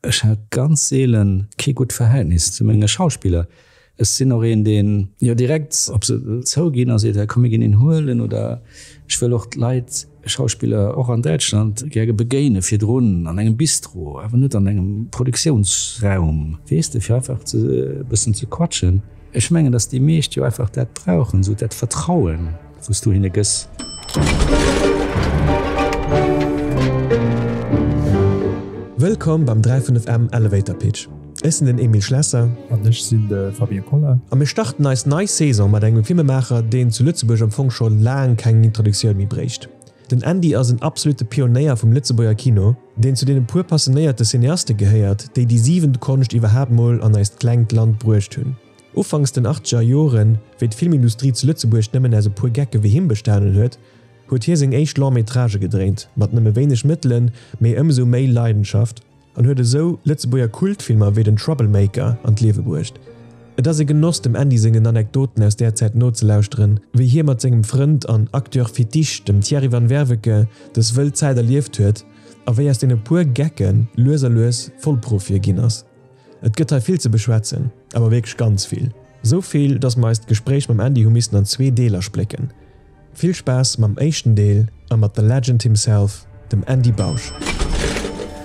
Ech hat ganz seelen kee gutt Verhältnis zu menge Schauspiller. Ech sinn och een, deen jo direkt op se zouginn a seet, hei komm mir ginn een huelen oder ech wëll och d'Leit, Schauspiller och an Däitschland, gäre begéine virdrun an engem Bistro, awer net an engem Produktiounsraum, weess de, fir einfach ze e bëssen ze quatschen. Ech mengen, datt déi meescht jo einfach dat brauchen, esou dat Vertrauen. Wou s du hinne gëss. Wëllkomm beim 35M Elevator Pitch. Ech sinn den Emile Schlesser. An ech sinn de Fabien Koller. A mir starten eis nei Saison mat engem Filmemaacher, deen zu Lëtzebuerg am Fong scho laang keng Introduktioun méi bréicht. Den Andy ass en absolute Pionéier vum Lëtzebuerger Kino, deen zu deene puer passionéierte Cineaste gehéiert, déi déi siwent Konscht iwwerhaapt mol an eist klengt Land bruecht hunn. Ufanks den achtzeger Joren, wéi d'Filmindustrie zu Lëtzebuerg nëmmen aus e puer Gecke wéi him bestanen huet, huet hie seng éischt Long-métragë gedréint, mat nëmme wéineg Mëttelen, mee ëmsou méi Leidenschaft, an huet esou Lëtzebuerger Kultfilmer wéi den Troublemaker an d'Liewe bruecht. Et ass e Genoss dem Andy sengen Anekdoten aus där Zäit nozelauschteren, wéi hie mat sengem Frënd an Acteur fétiche, dem Thierry Van Werveke, dës wëll Zäit erlieft huet, a wéi aus deene puer Gecke lues a lues Vollprofie ginn ass. Et gëtt hei vill ze beschwätzen, awer wierklech ganz vill. Sou vill, dass mer eist Gespréich mam Andy hu missen an zwee Deeler splécken. Vill Spaass mam éischten Deel a mat the legend himself, dem Andy Bausch.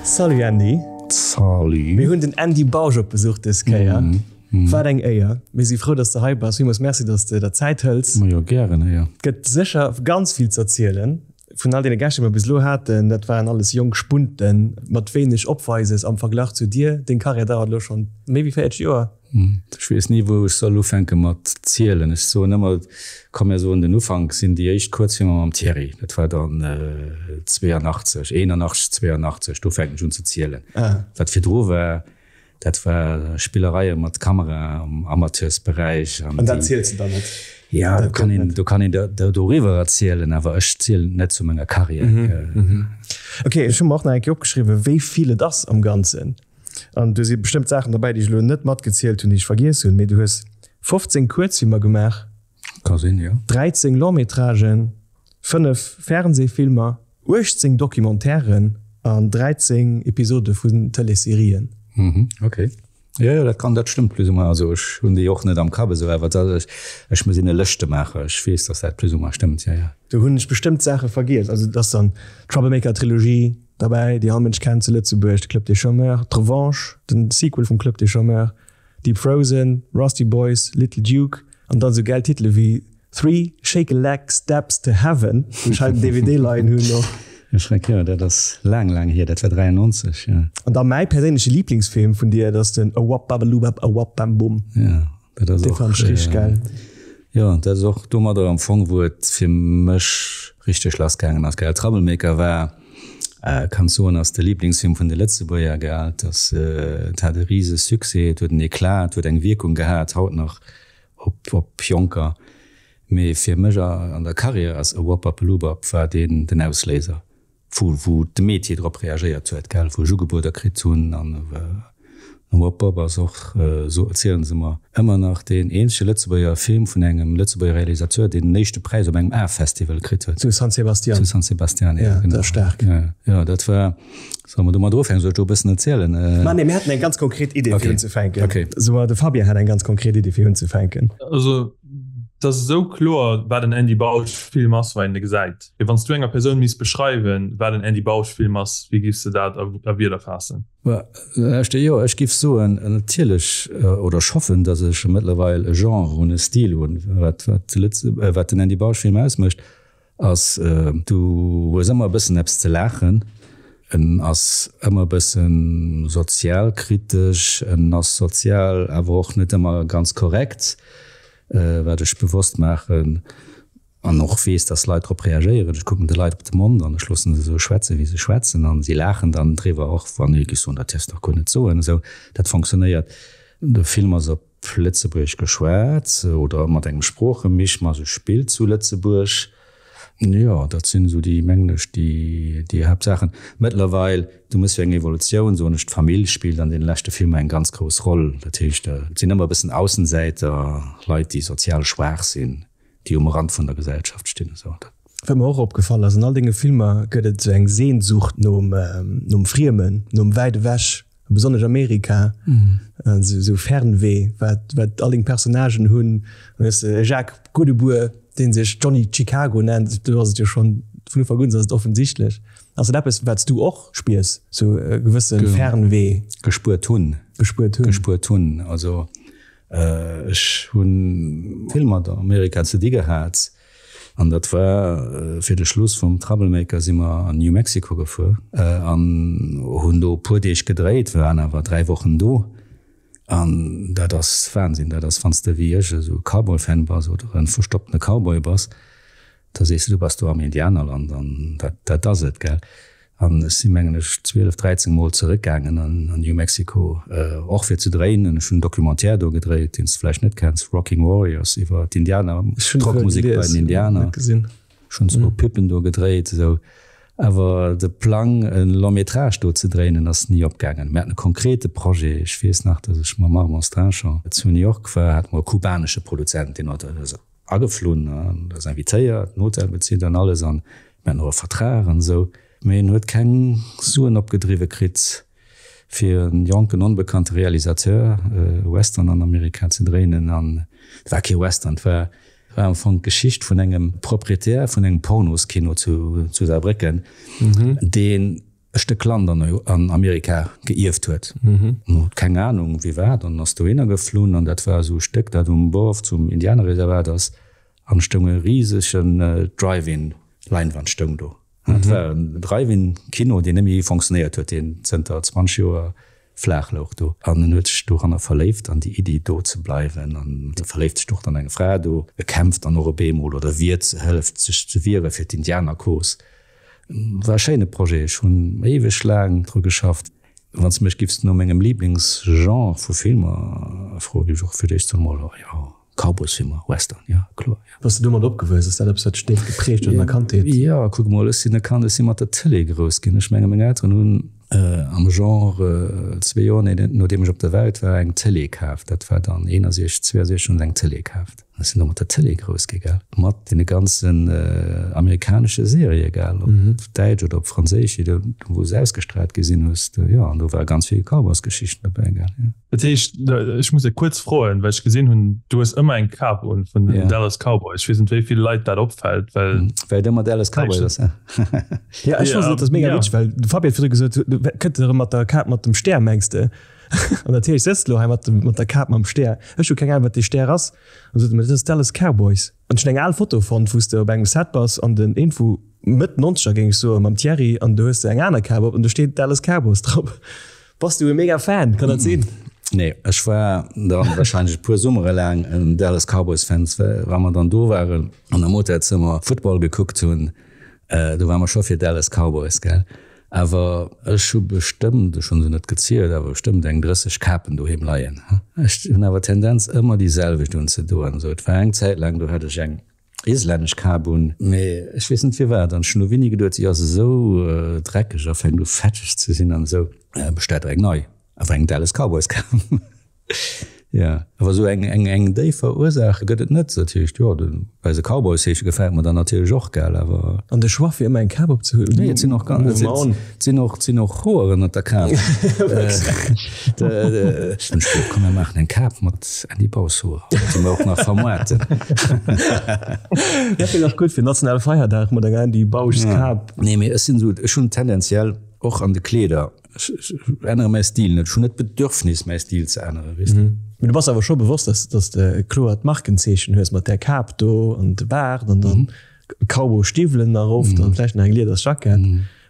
Salut Andy! Salut! Mir hunn den Andy Bausch op Besuch dës Kéier. Wat eng Éier! Mir si frou, dass de hei bass. Villmools Merci, dass de der Zäit hëls. Majo, gären, jo. Et gëtt sécher ganz vill z'erzielen. Vun all deene Gäscht, déi mer bis elo haten, dat waren alles jonk Spunten mat wéineg Opweises am Verglach zu dir. Deng Karriär dauert elo schonn méi wéi 40 Joer. Ech weess ni, wou ech soll ufänke mat zielen. Ech soen ëmmer, komm mir soen, den Ufank sinn déi éischt Kuerzfilmer mam Thierry. Dat war dann 82, 81, 82, do fänken ech un ze zielen. Wat virdru war, Dat war Spillereie mat Kamera am Amateursberäich. An dat ziels de dann net? Jo, do kann een, do kann een doriwwer erzielen, awer ech zielen et net zu menger Karriär. Ok, ech hu mer och nach eng Kéier opgeschriwwen, wéi vill et ass am Ganzen. An do si bestëmmt Saachen derbäi, déi ech elo net matgezielt hunn, déi ech vergiess hunn. Mee du hues 15 Kuerzfilmer gemaach. Ka sinn, jo. 13 Long-métragen, 5 Fernsehfilmer, 18 Documentairen an 13 Episode vun Tëleesserien. Mhm, ok. Jo, jo, dat kann, dat stëmmt plus ou moins. Also ech hunn déi och net am Kapp esou, awer dat, ech, ech muss hinne Lëschte maachen. Ech weess, datt dat plus ou moins stëmmt, jo, jo. Do hunn ech bestëmmt Saache vergiess. Also et ass dann d'Troublemaker-Trilogie derbäi, déi all Mënsch kennt zu Lëtzebuerg, de Club des Chômeurs, d'Revanche, den Sequel vum Club des Chômeurs, Deep Frozen, Rusty Boys, Little Duke an dann esou gäil Titele wéi Three Shake a Leg Steps to Heaven, wou ech hei den DVD leien hunn och. Schreck, jo, dat ass laang, laang hier, dat war 93, jo. An da mäi perséinleche Liblingsfilm vun dir, dat ass den A Wop Babalubab A Wop Bam Bum. Jo, dat ass och. Dee fannen ech richteg gäil. Jo, dat ass och domadder am Fong, wou et fir mech richteg lass gaangen ass, gell. Troublemaker war, kanns soen, ass de Liblingsfilm vun de Lëtzebuerger, gell. Et ass, et hat e rise Succès, et huet en Eclat, et huet eng Wierkung gehat, haut nach op, op Jonker. Mee fir mech an der Carrière ass A Wop Up A Lubap war deen den Ausléiser. Wou wou de Métier drop reagéiert huet, gell, wou ech Ugebueder kritt hunn an Wop Wop ass och, esou erzielen se mer, ëmmer nach deen eenzege Lëtzebuerger Film vun engem Lëtzebuerger Realisateur, deen den éischte Präis op engem A-Festival kritt huet. Zu San Sebastian. Zu San Sebastian, ja, genau. Dat ass staark. Jo, dat war, solle mer domat ufänken? Soll ech do e bëssen erzielen? Ma nee, mir haten eng ganz konkret Idee fir unzefänken. Okay. Souguer de Fabien hat eng ganz konkret Idee fir unzefänken. Also, 't ass esou kloer, wat en Andy Bausch Film ass, wann een e gesäit. Mee wann s du enger Persoun misst beschreiwen, wat en Andy Bausch Film ass, wéi giffs de dat a Wierder faassen? Lauschter, jo, ech giff soen, natierlech, oder ech hoffen, datt ech mëttlerweil e Genre hunn, e Stil hunn, wat wat den Andy Bausch Film ausmécht, ass, du hues ëmmer e bëssen eppes ze laachen, en ass ëmmer e bësse sozialkritesch, en ass sozial awer och net ëmmer ganz korrekt, wat ech bewosst maachen. An och weess, dass Leit drop reagéieren. Ech kucken de Leit op de Mond an ech loossen se esou schwätzen, wéi se schwätzen. An si laachen dann driwwer, och wann ee géif soen, dat däerfs de dach guer net soen. Esou, dat fonctionnéiert. De Film ass op Lëtzebuergesch geschwat oder mat engem Sproochemischmasch, e spillt zu Lëtzebuerg. Jo, dat sinn esou déi, mengen ech, déi, déi Haaptsaachen. Mëttlerweil, du méchs jo eng Evolutioun, soen ech, d'Famill spillt an deene leschte Filmer eng ganz grouss Roll. Dat heescht, et sinn ëmmer e bëssen Aussensäiter, Leit, déi sozial schwaach sinn. déi um Rand vun der Gesellschaft stinn. Esou dat. Wat mer och opgefall ass, an all denge Filmer gëtt et esou eng Sehnsucht nom, nom Friemen, nom wäit ewech. Besonnesch Amerika, esou Fernweh, wat wat all deng Personnagen hunn. Dann hues de e Jacques Godebour, dee sech Johnny Chicago nennt, do ass et jo schonn vun Ufank un ass et offensichtlech. Ass dat eppes, wat s du och spiers, sou e gewësse Fernweh? Gespuert hunn. Gespuert hunn. Gespuert hunn. Also ech hu vill mat Amerika ze di gehat. An dat war fir de Schluss vum Troublemaker si mer an New Mexico gefuer an hunn do e puer Deeg gedréit. Wir waren awer 3 Wochen do an dat ass Wahnsinn. Dat ass wann s de wéi ech esou Cowboy-Fan bass oder en verstopptene Cowboy bass, da sees de, du bass do am Indianerland an dat dat ass et, gell. An ech si mengen ech 12, 13 mol zeréckgaangen an New Mexico, och fir ze dréinen. Ech hunn en Documentaire do gedréit, deen s de vläicht net kenns, Rocking Warriors, iwwer d'Indianer, d'Rockmusek bei den Indianer. Ech hunn zwou Pippen do gedréit, esou. Awer de Plang, e Long métrage do ze dréinen, ass ni opgaangen. Mir haten e konkrete Projet, ech weess nach, datt ech mam Armand Strinchon zu New York war, hate mer e kubanesche Produzent, deen huet eis ageflunn an eis invitéiert, den Hotel bezilt an alles an Mir haten och e Vertrag an esou, mee en huet keng Suen opgedriwwe kritt, fir en jonken, onbekannte Realisateur e Western an Amerika ze dréinen. An et war kee Western, et war war am Fong d'Geschicht vun engem Proprietär vun engem Pornoskino zu zu Saarbrécken, deen e Stéck Land an an Amerika geierft huet. En huet keng Anung wéi wat an ass dohinner geflunn an dat war esou e Stéck, dat um Bord zum Indianerreservat ass. An stoung e risegen Drive-In Leinwand stoung do. Et war en Drive-In Kino deen net méi fonctionnéiert huet, deen zënter 20 Joer flaach louch do. An en huet sech doranner verléift an déi Iddi do ze bleiwen an e verléift sech och an eng Fra do. E kämpft dann och op eemol oder wiert, hëlleft sech ze wiere fir d'Indianercause. War e schéine Projet, ech hunn éiweg laang dru geschafft. Wann s de mech giffs no mengem Liblingsgenre vu Filmer froen, géif ech och fir d'éischt soen, mol jo Cowboysfilmer, Western, jo kloer, jo. Bass de domat opgewuess? Ass dat eppes, wat dech déif geprägt huet an der Kandheet? Jo, kuck emol, ech sinn e Kand, ech si mat der Tëlee grouss ginn. Ech menge meng Elteren hunn am Genre zwee Joer nodeem ech op der Welt war, eng Tëlee kaf. Dat war dann 61, 62 hunn se eng Tëlee kaaft. Ech sinn do mat der Tëlee grouss gi, gell, mat deene ganzen amerikanesche Serië, gell, op Däitsch oder op Franséisch, déi do, wou se ausgestraalt gi sinn, hues de, jo, an do ware ganz vill Cowboysgeschichten dobäi, gell, jo. Dat heescht, ech muss der kuerz froen, well ech gesinn hunn, du hues ëmmer eng Kap un vun den Dallas Cowboys. Ech weess net, wéi vill Leit dat opfält, well. Well et ëmmer Dallas Cowboys ass, he? Jo, ech fannen, dat ass mega witzeg, well de Fabi huet virdru gesot, kënnt erëm mat der Kap mat dem Stär, mengs de? An dat heescht, ech sëtz elo hei mat dem, mat der Kap mam Stär. Ech hu keng Ahnung, wat dee Stär ass. An sot e mir, dat ass Dallas Cowboys. An ech hunn eng al Foto fonnt, wou s de op engem Set bass an den iergendwou Mëtt Nonzeger, géing ech soen, mam Thierry, an do hues de eng aner Kap op an do steet Dallas Cowboys drop. Bass du e mega Fan, kann dat sinn? Nee, ech war dann wahrscheinlech e puer Summere laang en Dallas Cowboys Fan. Wa mer dann do waren an am Hotelzëmmer Football gekuckt hunn, do ware mer scho fir Dallas Cowboys, gell. Awer ech hu bestëmmt, ech hu se net gezielt, awer bestëmmt eng 30 Kapen doheem leien. Ech hunn awer d'Tendenz ëmmer déi selwecht unzedoen. Esou, et war eng Zäit laang, do hat ech eng islännesch Kap un, mee ech weess net firwat, an ech hunn elo wéini geduet, si ass esou dreckeg a fänkt u fetteg ze sinn an esou, bestell der eng nei, awer eng Dallas Cowboys Kap. Jo, awer esou eng, eng, eng déifer Ursaach gëtt et net. Dat heescht, jo, de, well se Cowboys heesche gefält mer dann natierlech och, gell, awer. An de Choix fir ëmmer eng Kap opzehuelen? Nee, et sinn och ganz, et sinn, et sinn och, et sinn och Hoer ënnert der Kap. De, de, hunn ech gesot, komm mir maachen eng Kap mat Andy Baus Hoer, déi mer och nach vermoarten. Dat wier nach gutt fir nationale Feierdag mat enger Andy Bauschs Kap. Nee, mee ech sinn esou, ech hunn tendenziell och an de Kleeder, Ech ännere mäi Stil net. Ech hunn net d'Bedürfnis, mäi Stil ze änneren, weess de. Mee du bass awer scho bewosst, dass dass de e kloert Markenzeechen hues mat där Kap do an de Baart an dann Cowboy-Stiwwelen nach oft an vläicht nach eng lieders Jackett.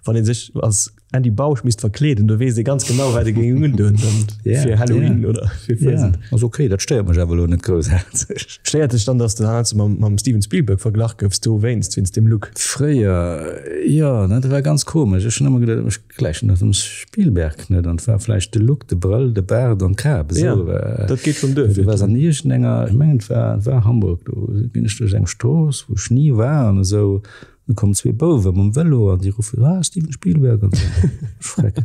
Wann ee sech als Andy Bausch misst verkleeden, do weess ee ganz genau, wat ee géing undoen dann fir Halloween oder fir Fuesent. Ass ok, dat stéiert mech awer elo net groussaarteg. Stéiert dech dann, dass de heiansdo mam mam Steven Spielberg verglach goufs dowéinst, wéinst deem Look? Fréier, jo, dat war ganz komesch. Ech hunn ëmmer geduet, ech Gläichen ass dem Spielberg net an war vläicht de Look, de Brëll, de Baart an d'Kap esou. Ja, dat geet schonn duer. Du waars an iergendenger, ech mengen et war, et war Hamburg, do ginn ech duerch eng Strooss wou ech ni war an esou, du kommen zwee Bouwe mam Vëlo an déi ruffen, ah Steven Spielberg an esou. Schreck.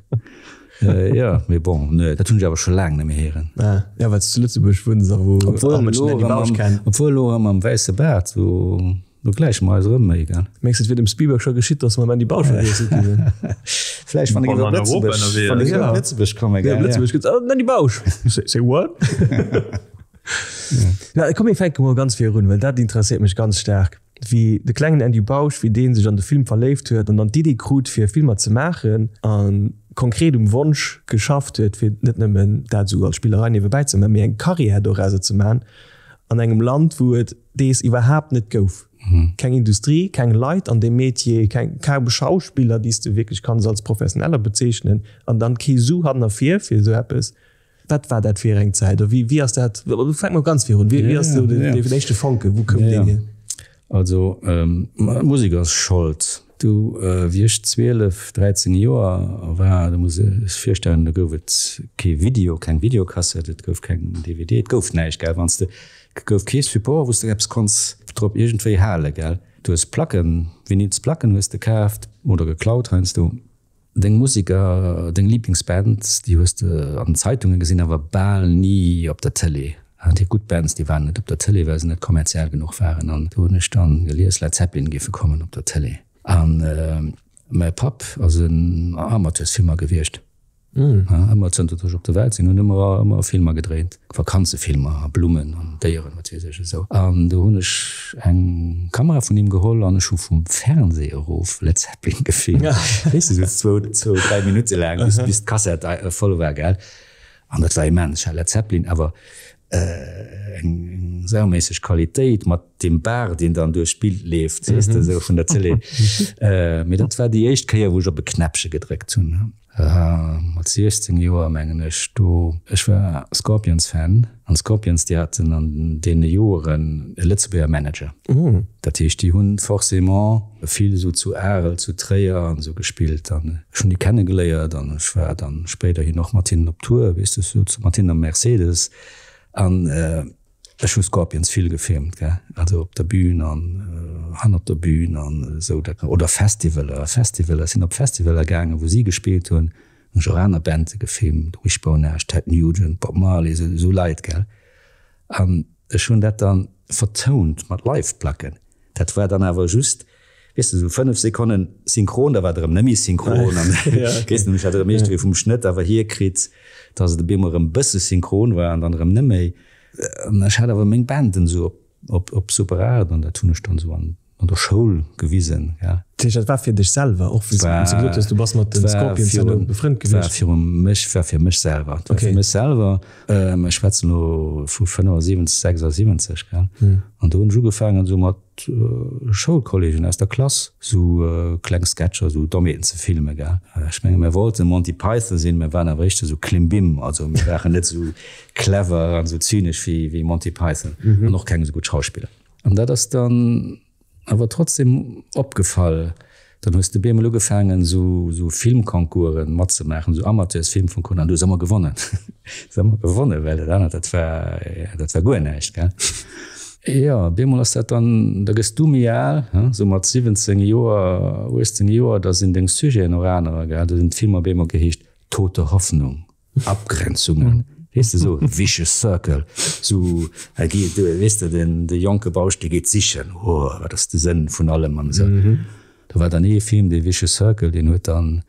Jo, mee bon, nee, dat hunn ech awer scho laang net méi héieren. Ah, ja, well s du zu Lëtzebuerg wunns a wou all Mënsch den Andy Bausch kennt. Obwuel elo erëm mam wäisse Baart, wou. Do gläiche mer eis erëm méi, gell? Mengs de, et wier dem Spielberg scho geschitt, datt e mam Andy Bausch verwiesselt gi sinn? Vläicht, wann e géif op Lëtzebuerg, wann e géif op Lëtzebuerg kommen, gell? Op Lëtzebuerg gëtt, oh, den Andy Bausch! Say, say what? Na, komm, mir fänke mol ganz virun, well dat interesséiert mech ganz staark, wéi de klengen Andy Bausch, wéi dee sech an de Film verléift huet an dann d'Idee krut, fir Filmer ze maachen a konkret um Wonsch geschafft huet, fir net nëmmen dat esou als Spillerei niewebäi ze maachen, mee eng Karriär dorauser ze maachen an engem Land, wou et déi es iwwerhaapt net gouf. Keng Industrie, keng Leit an deem Metier, keng, kaum Schauspiller, déi s de wierklech kanns als Professioneller bezeechnen, an dann kee Su hannen a vir fir esou eppes. Wat war dat fir eng Zäit? Oder wéi, wéi ass dat, fänk mol ganz virun, wéi, wéi ass esou deen éischte Fonken, wou koum deen hier? Also, d'Musek ass Schold. Du, wéi ech 12, 13 Joer war, do muss ee sech virstellen, do gouf et kee Video, keng Videokassett, et gouf keng DVD, et gouf näischt, gell. Wann s de, et gouf kee Support, wou s de eppes konns drop iergendwéi halen, gell. Du hues Placken, Vinylsplacken hues de kaaft oder geklaut heiansdo. Deng Museker, deng Liblingsband, déi hues de an den Zeitunge gesinn, awer bal ni op der Tëlee. Déi gutt Bands, déi waren net op der Tëlee, well se net kommerziell genuch waren. An do hunn ech dann gelies, Led Zeppelin géife kommen op der Tëlee. An mäi Papp ass en Amateursfilmer gewiescht. Ëmmer zënter datt ech op der Welt sinn, hunn ëmmer ëmmer Filmer gedréint. Vakanzefilmer a Blummen an Déieren, wat weess ech esou. An do hunn ech eng Kamera vun him geholl an ech hu vum Fernseh erof Led Zeppelin gefilmt. Weess de, esou zwou, zwou, dräi Minutte laang, bis, bis d'Kassett voll war, gell. An dat war immens. Ech hat Led Zeppelin awer eng sauméisseg Qualitéit mat deem Bar, deen dann duerch d'Bild leeft, weess de, esou vun der Tëlee. Mee dat war déi éischt Kéier, wou ech op e Knäppche gedréckt hunn. Mat 16 Joer mengen ech do, ech war Scorpions Fan an d'Scorpions déi haten an deene Joeren e Lëtzebuerger Manager. Dat heescht déi hunn forcément vill esou zu Arel, zu Tréier an esou gespillt an ech hunn déi kennegeléiert an ech war dann spéiderhin och mat hinnen op Tour, weess de, sou mat hinnen am Mercedes an Ech hu Scorpions vill gefilmt, gell, also op der Bühn an hannert der Bühn an esou dat, oder Festivaler, Festivaler, ech sinn op Festivaler gaangen, wou si gespillt hunn, hunn ech och aner Bande gefilmt, Wishbone Ash, Ted Nugent, Bob Marley, esou esou Leit, gell, an ech hunn dat dann vertount mat Live-Placken. Dat war dann awer just, weess de, esou 5 Sekonnen synchron, da war et erëm net méi synchron an weess de, ech hat erëm iergendwéi vum Schnëtt awer hierkritt, dass et op eemol erëm e bësse synchron war an dann erëm net méi. An ech hat awer meng Banden esou op op Super 8 an dat hunn ech dann esou an an der Schoul gewisen, gell. Dat heescht, dat war fir dech selwer, och wéi s du gesot hues, du bass mat de Scorpions herno befrënnt gewiescht? Dat war viru mech, war fir mech selwer, dat war fir mech selwer. Ech schwätzen elo vu 75, 76, gell. An do hunn ech ugefaangen esou mat Schoulkollegen aus der Klass esou kleng Sketcher, esou Dommheeten ze filmen, gell. Ech menge mir wollten Monty Python sinn, mir waren awer éischter esou Klimbim, also mir waren net esou clever an esou zynesch wéi Monty Python an och keng esou gutt Schauspiller. An dat ass dann Awer trotzdem opgefall. Dann hues de bemol ugefaangen sou sou Filmconcoursen matzemaachen, sou Amateursfilmconcoursen an du hues ëmmer gewonnen. Du hues ëmmer gewonnen, well dat anert dat war dat war guer näischt, gell. Jo, bemol ass dat dann, da gëss du méi al, he, sou mat 17 Joer, 18 Joer, da sinn deng Sujeten och anerer, gell. Do sinn d'Filmer bemol geheescht Tote Hoffnung. Abgrenzungen, weess de, sou vicious circle, sou hei geet, weess de, den de jonke Bausch, dee geet sichen, oh, wat ass de Sënn vun allem an esou. Do war dann ee Film, dee Vicious Circle, deen huet dann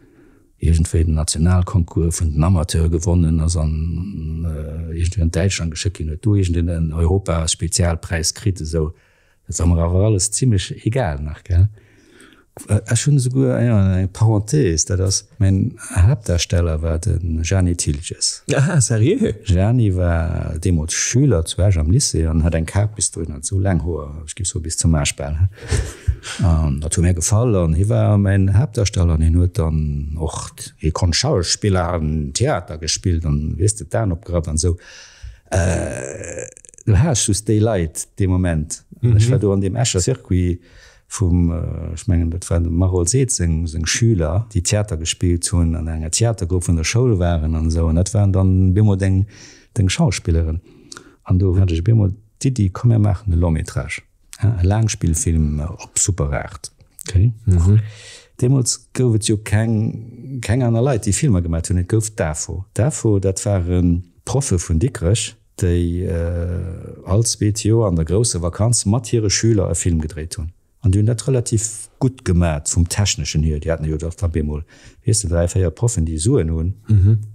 iergendwéi den Nationalconcours vun den Amateure gewonnen, ass an iergendwéi an Däitschland geschéckt ginn, huet do iergend en Europa-Spezialpräis kritt, esou. Dat ass mer awer alles zimlech egal nach, gell? Ech hunn esouguer, jo, eng Parenthèse, dat ass, mäin Haaptdarsteller war de Jani Thiltges. Aha, seriö? Jani war deemools Schüler zu Esch am Lycée an hat eng Kap bis dohin, hat esou laang Hoer, ech géif soe bis zum Aarsch bal, an dat huet mär gefall an hie war mäin Haaptdarsteller an hien huet dann och, hie konnt Schauspiller an Theater gespillt an, weess de, d'Aen opgerappt an esou. Du has just déi Leit dee Moment. An ech war do an deem Escher Circuit vum, ech mengen dat war dem Marol Seetz seng seng Schüler, déi Theater gespillt hunn, an enger Theatergrupp vun der Schoul waren an esou. An dat waren dann bemol deng deng Schauspilleren. An do hat ech bemol d'Iddi, komm mir maachen e Long-métrage. E Laangspillfilm op Super 8. Okay. Deemools gouf et jo keng, keng aner Leit, déi Filmer gemaat hunn. Et gouf d'AFO. D'AFO, dat ware Proffe vun Dikrech, déi all zweet Joer an der grousser Vakanz mat hire Schüler e Film gedréit hunn. An déi hunn dat relativ gutt gemat vum Techneschen hier. Déi haten jo dach da bemol, weess de, 3, 4 Proffen, déi Suen hunn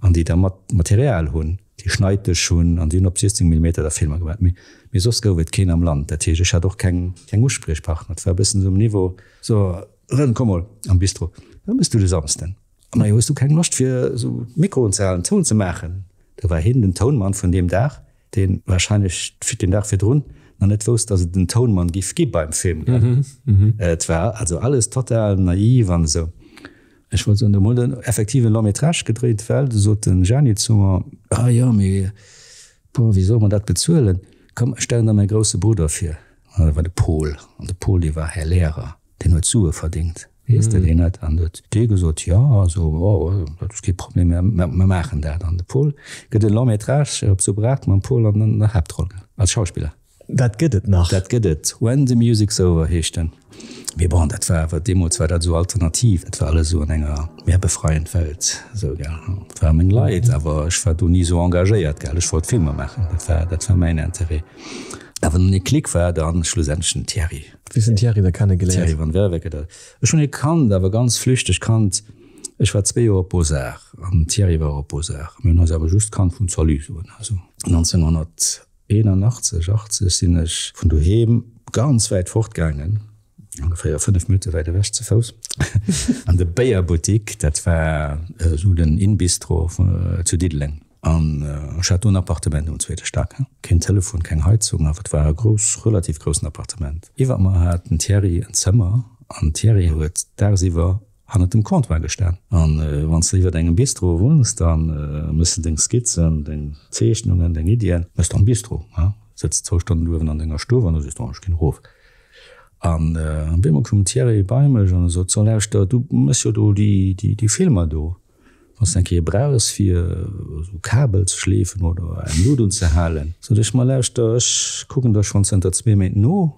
an déi da mat Material hunn, déi Schneiddesch hunn an déi hunn op 16 Millimeter da Filmer gemat. Mee, mee soss gouf et keen am Land. Dat heescht, ech hat och keng, keng Uspriechpartner. Et war e bëssen esou um Niveau, So, Rën, komm mol am Bistro. Wat méchs du de Samsden? Majo, hues du keng Loscht fir esou Mikroen ze halen, Toun ze maachen? Da war hien den Tounmann vun deem Dag, deen wahrscheinlech den Dag virdrun nach net wousst, dass et en Tounmann giff gi beim Film, gell? Et war also alles total naiv an esou. Ech wollt soen, do hu mer effektiv e Long-métrage gedréit, well du sot den Gianni zu mer, Ah jo, mee boah, wéi solle mer dat bezuelen? Komm, ech stellen der mäi grousse Brudder vir. An dat war de Pol. An de Pol, dee war Här Lehrer, deen huet Sue verdingt, weess de, deen huet, an huet dee gesot, jo, also, oh, dat ass kee Problem, mer, mer maachen dat. An de Pol gëtt e Long-métrage op Sobrath mam Pol an der Haaptroll, als Schauspiller. Dat gëtt et nach. Dat gëtt et. When the Music's Over heescht en. Mee bon, dat war awer, deemools war dat esou alternativ, dat war alles esou an enger mehr befreiend Welt, esou, gell. Dat ware meng Leit, awer ech war do ni esou engagéiert, gell. Ech wollt Filmer maachen, dat war, dat war mäin Interêt. Awer den Déclic war dann schlussendlech den Thierry. Wéi s den Thierry da kennegeléiert? Thierry van Werveke, dat, ech hunn hie kannt, awer ganz flüchteg kannt. Ech war zwee Joer op Beaux-Arts an den Thierry war och op Beaux-Arts. Mir hunn eis awer just kannt vun Salut soen. Also 1981, 80 sinn ech vun doheem ganz wäit fortgaangen, ongeféier 5 Minutte wäit ewech ze Fouss, an de Béierbuttik, dat war esou den Inbistro zu Diddeleng. An ech hat do en Appartement um zweete Stack. Keen Telefon, keng Heizung, awer et war e grouss, relativ groussen Appartement. Iwwer mer hat den Thierry en Zëmmer an den Thierry huet dagsiwwer hannert dem Comptoir gestan. An wann s de iwwer engem Bistro wunns, da méchs de deng Skizzen, deng Zeechnungen, deng Iddien, méchs de am Bistro. Sëtz zwou Stonnen uewen an denger Stuff an da sees de, oh, ech ginn erof. An op eemol koum den Thierry bei mech an e sot, So, lauschter, du méchs jo do déi Filmer do. Wann s de eng Kéier brauchs fir esou Kabel ze schleefen oder eng Lut unzehalen, sot ech, ma lauschter, ech kucken der schonn zënter zwee Méint no,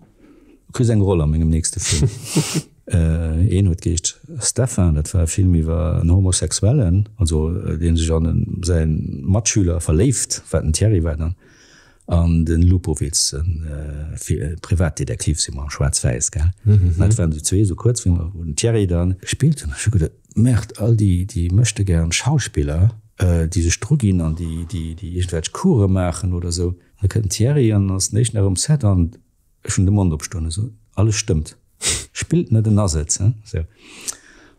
du kriss eng Roll a mengem nächste Film. Een huet geheescht Stephan, dat war e Film iwwer en Homosexuellen, also dee sech an säi Matschüler verléift, wat den Thierry war dann. An den Lupowitz, e Privatdetektiv, si mer am Schwaarz-Wäiss, gell? Dat waren esou zwee esou Kuerzfilmer, wou den Thierry dann gespillt huet. An ech hu geduet, Merde, all déi, déi möchtegern Schauspiller, déi sech druginn an déi, déi, déi iergendwelch Course maachen oder esou, an da kënnt den Thierry an ass den éischten Dag um Set an Ech hunn de Mond opstoen, esou, alles stëmmt. Spillt net, en ass et. Sou.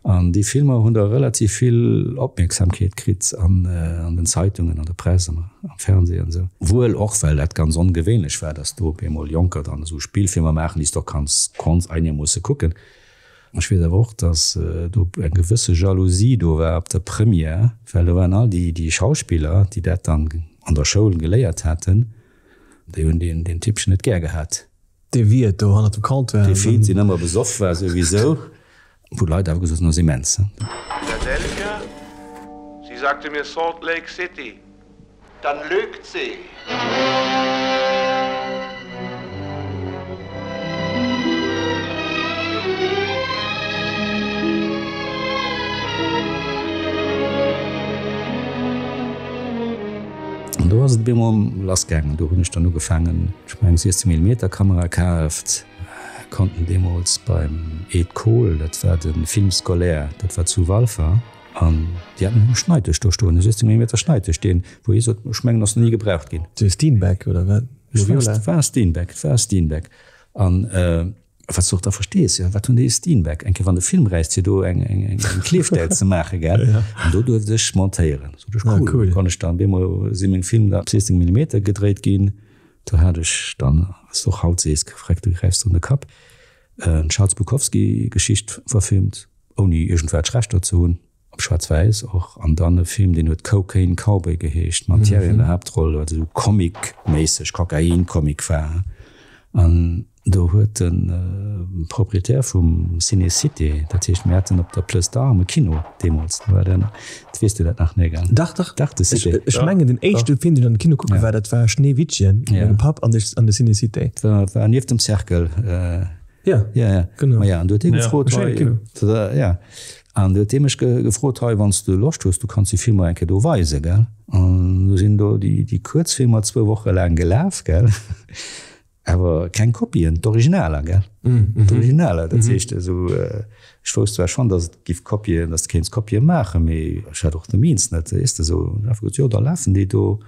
An déi Filmer hunn da relativ vill Opmierksamkeet kritt an an den Zeitungen, an der Press, am Fernseh an esou. Wuel och, well dat ganz ongewéinlech war, datt do op eemol Jonker dann esou Spillfilmer maachen, déi s de och kanns, konns einermoosse kucken. Ech weess awer och, datt do eng gewësse Jalousie do war op der Première, well do waren all déi, déi Schauspiller, déi dat dann an der Schoul geléiert haten, Déi hunn deen, deen Typpchen net gär gehat. Dee Wiert do hannert dem Comptoir. Dee Fiiz, deen ëmmer besoff war souwisou. Wou d'Leit awer gesot hunn, ass immens. Philadelphia? Sie sagte mir Salt Lake City. Dann lügt sie. An do ass et op eemol lass gaangen. Do hunn ech dann ugefaangen, ech hu mer eng 16 Millimeter Kamera kaaft, konnten deemools beim Ed Kohl, dat war de Film scolaire, dat war zu Walfer, an déi haten e Schneidtisch do stoen, e 16 Millimeter Schneidtisch, deen, wou hie sot, ech mengen, ass nach ni gebraucht ginn. De Steenbeck, oder wat? Et war e Steenbeck, et war e Steenbeck. An Wat s de och da verstees, jo, wat hunn déi e Steenbeck? Eng Kéier wann de Film räisst, fir do eng, eng, eng Klefdäit ze maachen, gell? An do duerft ech montéieren. Sot ech, cool, cool. Konnt ech dann, deemol si meng Film da op 16 Millimeter gedréit ginn. Do hat ech dann, wat s de och haut sees, Freck, du gräifs der un de Kapp, d'Charles Bukowski-Geschicht verfilmt, ouni iergendwelch Rechter ze hunn. Op schwaarz-wäiss och. An dann e Film, deen huet Cocaine Cowboy geheescht, mam Thierry an der Haaptroll, wat esou Comic-méisseg, Kokain-Comic war. An do huet de Proprietär vum Ciné Cité, dat heescht, mir haten op der Plëss d'Armes e Kino deemools, do war den, weess du dat nach, nee, gell? Dach, dach. Dach, de Cité. Ech mengen, den éischte Film, deen ech an de Kino kucke war, dat war Schneewittchen, mat mengem Papp an de Ciné Cité. Dat war nieft dem Cercle. Ja, ja, ja. Genau. Ma ja, an du huet hie gefrot, Schéine Kino. Ja. An du huet hie mech gefrot, hei, wann s du Loscht hues, du kanns déi Filmer eng Kéier do weisen, gell. An du sinn do déi, déi Kuerzfilmer zwou Woche laang gelaf, gell. Awer keng Kopien, d'Originaler, gell? D'Originaler, dat heescht esou, ech wousst zwar schonn, datt et giff Kopien, datt s de kéints Kopie maachen, mee ech hat och de Means net, weess de, esou. Hunn einfach gesot, jo, da lafen déi do.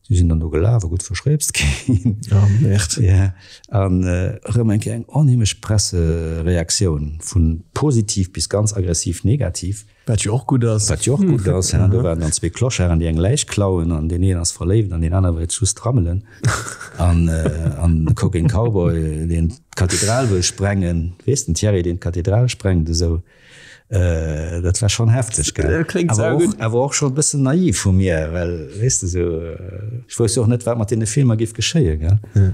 Si sinn dann do gelaf a gutt verschréipst ginn. Oh Merde. Ja, an erëm eng Kéier eng onheemlech Pressereaktioun, vu positiv bis ganz aggressiv negativ. Wat jo och gutt ass. Wat jo och gutt ass, ja. Do waren dann zwee Clocharden, déi eng Läich klauen an deen een ass verléift an deen anere wëllt just rammelen. An an de Cocaine Cowboy, deen d'Kathedral wëll sprengen, weess den Thierry, deen d'Kathedral sprengt esou. Dat war schonn hefteg, gell. Dat kléngt Awer saugutt. och, awer och scho e bëssen naiv vu mir, well, weess de, esou, ech wousst jo och net, wat mat deene Filmer géif geschéien, gell.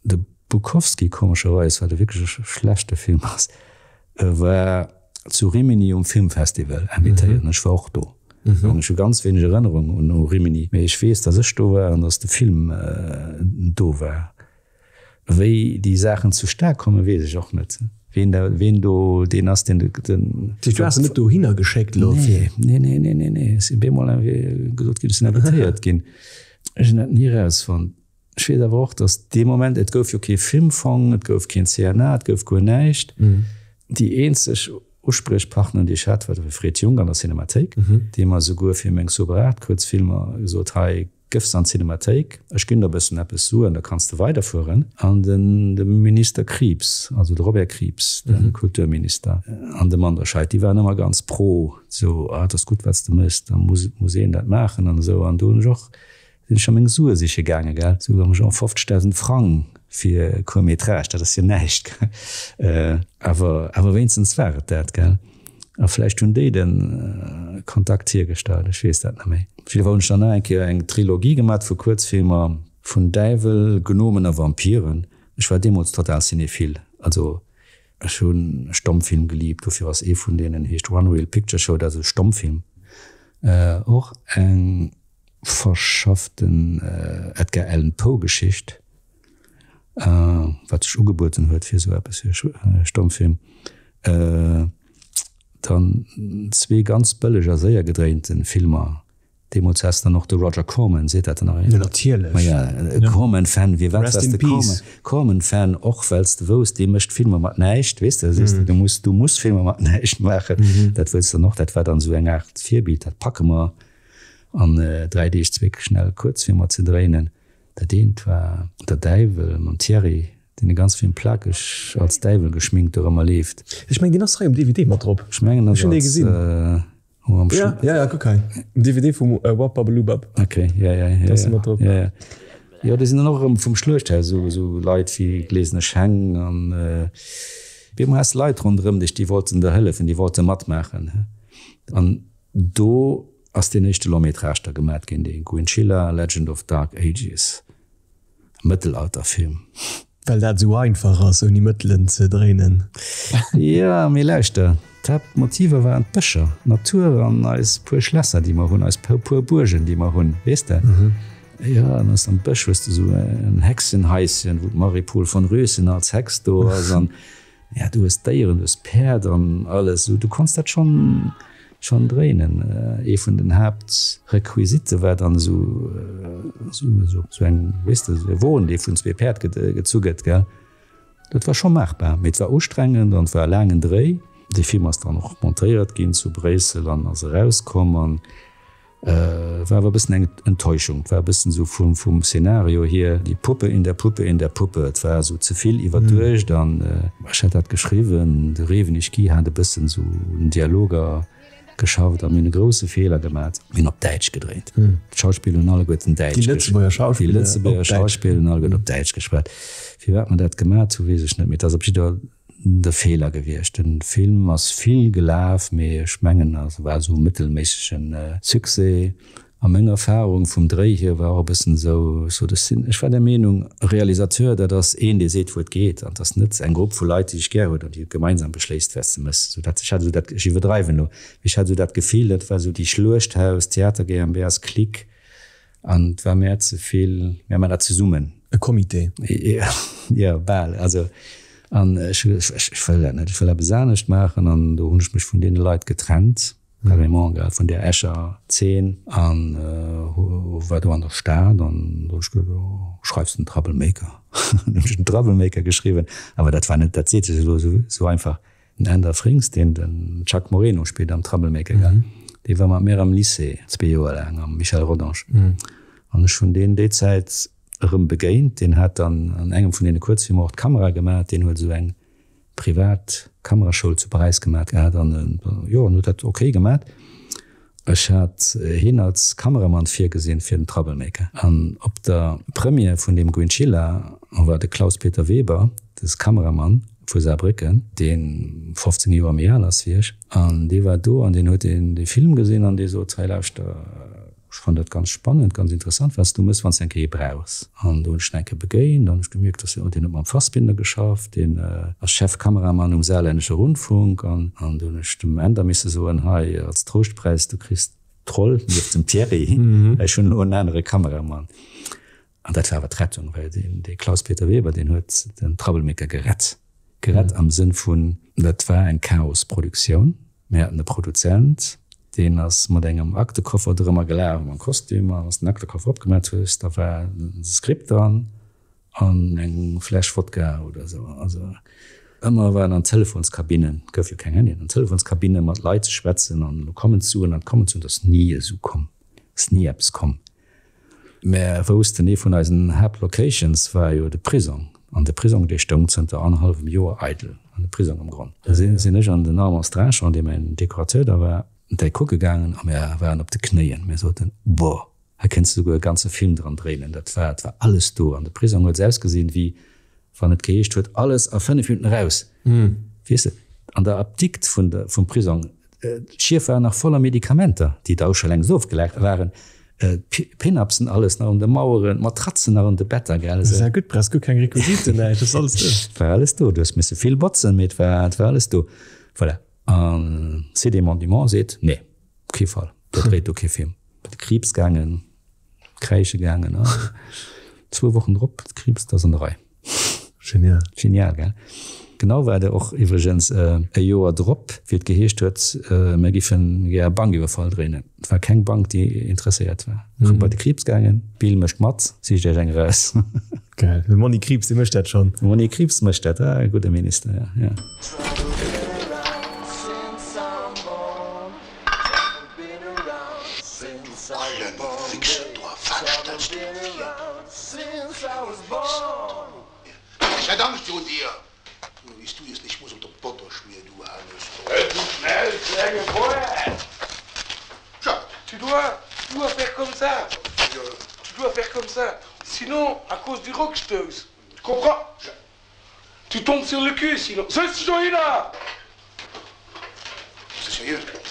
De Bukowski, komescherweis, wat e wierklech e schlechte Film ass, war zu Rimini um Filmfestival invitéiert an ech war och do. An ech hu ganz wéineg Erënnerung un Rimini, mee ech weess, datt ech do war an datt de Film do war. Wéi déi Saachen zustan kommen, weess ech och net. Ween da, ween do deen ass, deen den. Dat heescht, du has en net dohinner geschéckt elo fir. Nee, nee, nee, nee, nee. Ech sinn bemol gesot ginn, ech sinn invitéiert ginn. Ech hunn dat ni erausfonnt. Ech weess awer och, datt dee Moment, et gouf jo kee Filmfong, et gouf keen CNA, et gouf guer näischt. Déi eenzeg Uspriechpartner, déi ech hat, war de Fred Junck an der Cinemathéik, dee mer souguer fir meng Sober Art Kuerzfilmer gesot, hei gëff se an d'Cinemathéik, ech ginn der e bëssen eppes Suen, da kanns de weiderfueren. An den de Minister Krieps, also de Robert Krieps, de Kulturminister, an de Manderscheid, déi waren ëmmer ganz pro, sou, ah, et ass gutt, wat s de méchs, da muss muss een dat maachen an esou. An do hunn ech och Sinn ech a meng Sue siche gaange, gell, sou am Genre 50.000 Frang fir e Court métrage, dat ass jo näischt, gell, awer, awer wéinstens war et dat, gell, a vläicht hunn déi de Kontakt hiergestallt, ech weess dat net méi. Op jidde Fall hunn ech dann nach eng Kéier eng Trilogie gemat vu Kuerzfilmer vun Däiwel, Gnomen a Vampiren. Ech war deemools total cinéphile, also ech hu Stommfilm geliebt, dofir ass ee vun deenen, heescht One Reel Picture Show, dat ass e Stommfilm, och eng. verschafften Edgar Allan Poe Geschicht, wat sech ugebueden huet fir esou eppes fir e Stommfilm. Dann zwee ganz bëlleg a séier gedréinte Filmer. Deemools has dann och de Roger Corman, seet dat der nach eppes? Jo natierlech. Maja, e Corman-Fan, firwat Rest waars in de peace. Corman-Fan? Och well s de wousst, dee mécht Filmer mat näischt, weess de, sees de, du muss, du muss Filmer mat näischt maachen. Dat wëlls de dann och, dat war dann esou eng Aart Virbild, dat packe mer. An 3 Deeg zweek schnell Kuerzfilmer ze dréinen. Dat eent war Der Däiwel mam Thierry, deen de ganz Film plakeg als Däiwel geschminkt dorëmmer leeft. Ech mengen deen ass hei um DVD mat drop. Ech mengen ass als am Ja, ja, ja, kuck hei. Um DVD vum Wap Babalubab. Ok, ja, ja, ja, ja, ja, ja. Jo, do sinn dann och erëm vum Schluechthaus esou, esou Leit wéi Glesener Scheng an bemol has de Leit ronderëm dech, déi wollten der hëllefen, déi wollte matmaachen. An Do ass deen éischte Long-métrage da gemat ginn, dee Guinchilla, Legend of Dark Ages, Mëttelalterfilm. Well dat esou einfach ass, ouni Mëttelen ze dréinen. Jo, mee lauschter, d'Haaptmotiver waren d'Bëscher, d'Natur an eis puer Schlässer, déi mer hunn, eis puer Buergen, déi mer hunn, weess de? Jo, an aus am Bësch hues de esou en Hexenhaischen, wou d'Marie-Paule von Röschen als Hex do ass an Ja, du hues Déieren, du hues Päerd an alles. Du konns dat schonn schonn dréinen. Ee vun den Haaptrequisitte war dann esou esou esou eng, weess de, esou e Won, dee vun zwee Päerd gezu gëtt, gell. Dat war scho maachbar, mee et war ustrengend an et war e laangen Dréi. Dee Film ass dann och montéiert ginn zu Bréissel an ass erauskomm an War awer e bëssen eng Enttäuschung. Et war e bëssen esou vum vum Szenario hier, die Puppe in der Puppe in der Puppe. Et war esou ze vill iwwerduecht an ech hat dat geschriwwen, de Rewenig Guy hat e bëssen esou un Dialoger geschafft a mir hunn e grousse Feeler gemat, mir hunn op Däitsch gedréint. D'Schauspiller hunn alleguerten Däitsch Déi Lëtzebuerger Schauspiller Déi Lëtzebuerger Schauspiller hunn alleguerten op Däitsch geschwat. Firwat mer dat gemat hu weess ech net, mee et ass op jidder de Feeler gewiescht. Den Film ass vill gelaf, mee ech mengen e war esou e mëttelméissegen Succès. A meng Erfahrung vum Dréi hier war och e bëssen esou, ech sot, ech sinn, ech war der Meenung, e Realisateur, dat ass een, dee seet, wou et geet, an et ass net eng Grupp vu Leit, déi sech gär huet an déi gemeinsam beschléisst, wat se mécht. Esou dat, ech hat esou dat, ech iwwerdreiwen elo, mee ech hat esou dat Gefill, dat war esou déi Schluechthaus Theater GmbHs Clique, An et war mär ze vill, mir man dat zesummen. E Comité. Jo, bal. Also, an ech hu gesot, ech wëll dat net, ech wëll eppes anescht maachen. An do hunn ech mech vun deene Leit getrennt. Carrément, gell, vun där Escher Zeen an war do an der Stad an do hunn ech geduet, oh, schreifs den Troublemaker. Hunn ech den Troublemaker geschriwwen, awer dat war net, dat seet sech elo esou einfach. Den Änder Frings, deen den Chuck Moreno spillt am Troublemaker, gell, dee war mat mir am Lycée zwee Joer laang, am Michel Rodange. An ech hunn deen déi Zäit erëm begéint, deen hat dann an engem vun deene Kuerzfilmer och d'Kamera gemaach, deen huet esou eng privat Kameraschoul zu Paräis gemat gehat an jo en huet dat ok gemat. Ech hat hien als Kameramann virgesinn fir den Troublemaker an op der Première vun deem Guinchilla war de Klaus-Peter Weber, des Kameramann vu Saarbrécken, dee 15 Joer méi al ass wéi ech, an dee war do an deen huet dee Film gesinn an dee sot, hei lauschter, Ech fannen dat ganz spannend, ganz interessant, wat s du mëss, wann s de eng Kéier ee brauchs. An do hunn ech en eng Kéier begéint an ech gemierkt, dass deen huet mam Fassbinder geschafft, deen ass Chefkameramann um Saarländische Rundfunk. An an do hunn ech dem Änder misse soen, hei als Trouschtpräis, du kriss d'Roll nieft dem Thierry, ech hunn elo en anere Kameramann. An dat war awer d'Rettung, well deen dee Klaus-Peter Weber, deen huet den Troublemaker gerett. Gerett am Sënn vun, dat war eng Chaosproduktioun. Mir haten e Produzent, deen ass mat engem Aktekoffer dorëmmer gelaf, mam Kostüm, a wann s de den Aktekoffer opgemat hues, da war e Skript dran an eng Fläsch Wodka oder esou. Also ëmmer waren an Telefonskabinnen, et gouf jo keng Handyen, an Telefonskabinne mat Leit ze schwätzen an elo kommen d'Suen an et kommen d'Suen, et ass ni e Su komm, et ass ni eppes komm. Mär woussten, ee vun eisen Haaptlocations war jo de Prisong. An de Prisong, dee stoung zënter annerhallwem Joer eidel an de Prisong am Gronn. Da sinn ech an den Armand Strachan, dee mäin Dekorateur da war, déi kucke gaangen a mär waren op de Knéien. Mir soten, Boah, hei kéints de souguer e ganze Film dran dréinen. Dat war, et war alles do. An de Prisong huet ausgesinn, wéi wann et geheescht huet, alles a 5 Minutten eraus. Weess de, an der Apdikt vun der, vum Prisong, d'Schief waren nach voller Medikamenter, déi da scho längst ofgelaf waren, d'Pin-Upsen, alles nach un de Maueren, d'Matratzen nach un de Better, gell. Dat ass ja gutt, brauchs guer keng Requisiten, näischt, ass alles do. Et war alles do, du hues misse vill botzen, mee et war, et war alles do. Voilà. An CD Monument seet, nee, op kee Fall, der dréit do kee Film. Bei de Krieps gaangen. Kräische gaangen an zwou Wochen drop d'Kriibs, dat ass an der Rei. Genial. Genial, gell? Genau war de och iwwregens e Joer drop, wéi et geheescht huet, mir giffen gär e Bankiwwerfall dréinen. Et war keng Bank, déi interesséiert war. Erëm bei de Krieps gaangen, Bill mécht mat, sicht iech eng eraus. Geil, de Monni Krieps, dee mécht dat schonn. De Monni Krieps mécht dat, ah, e gudde Minister, ja, ja. Tu tombes sur le cul sinon. C'est sérieux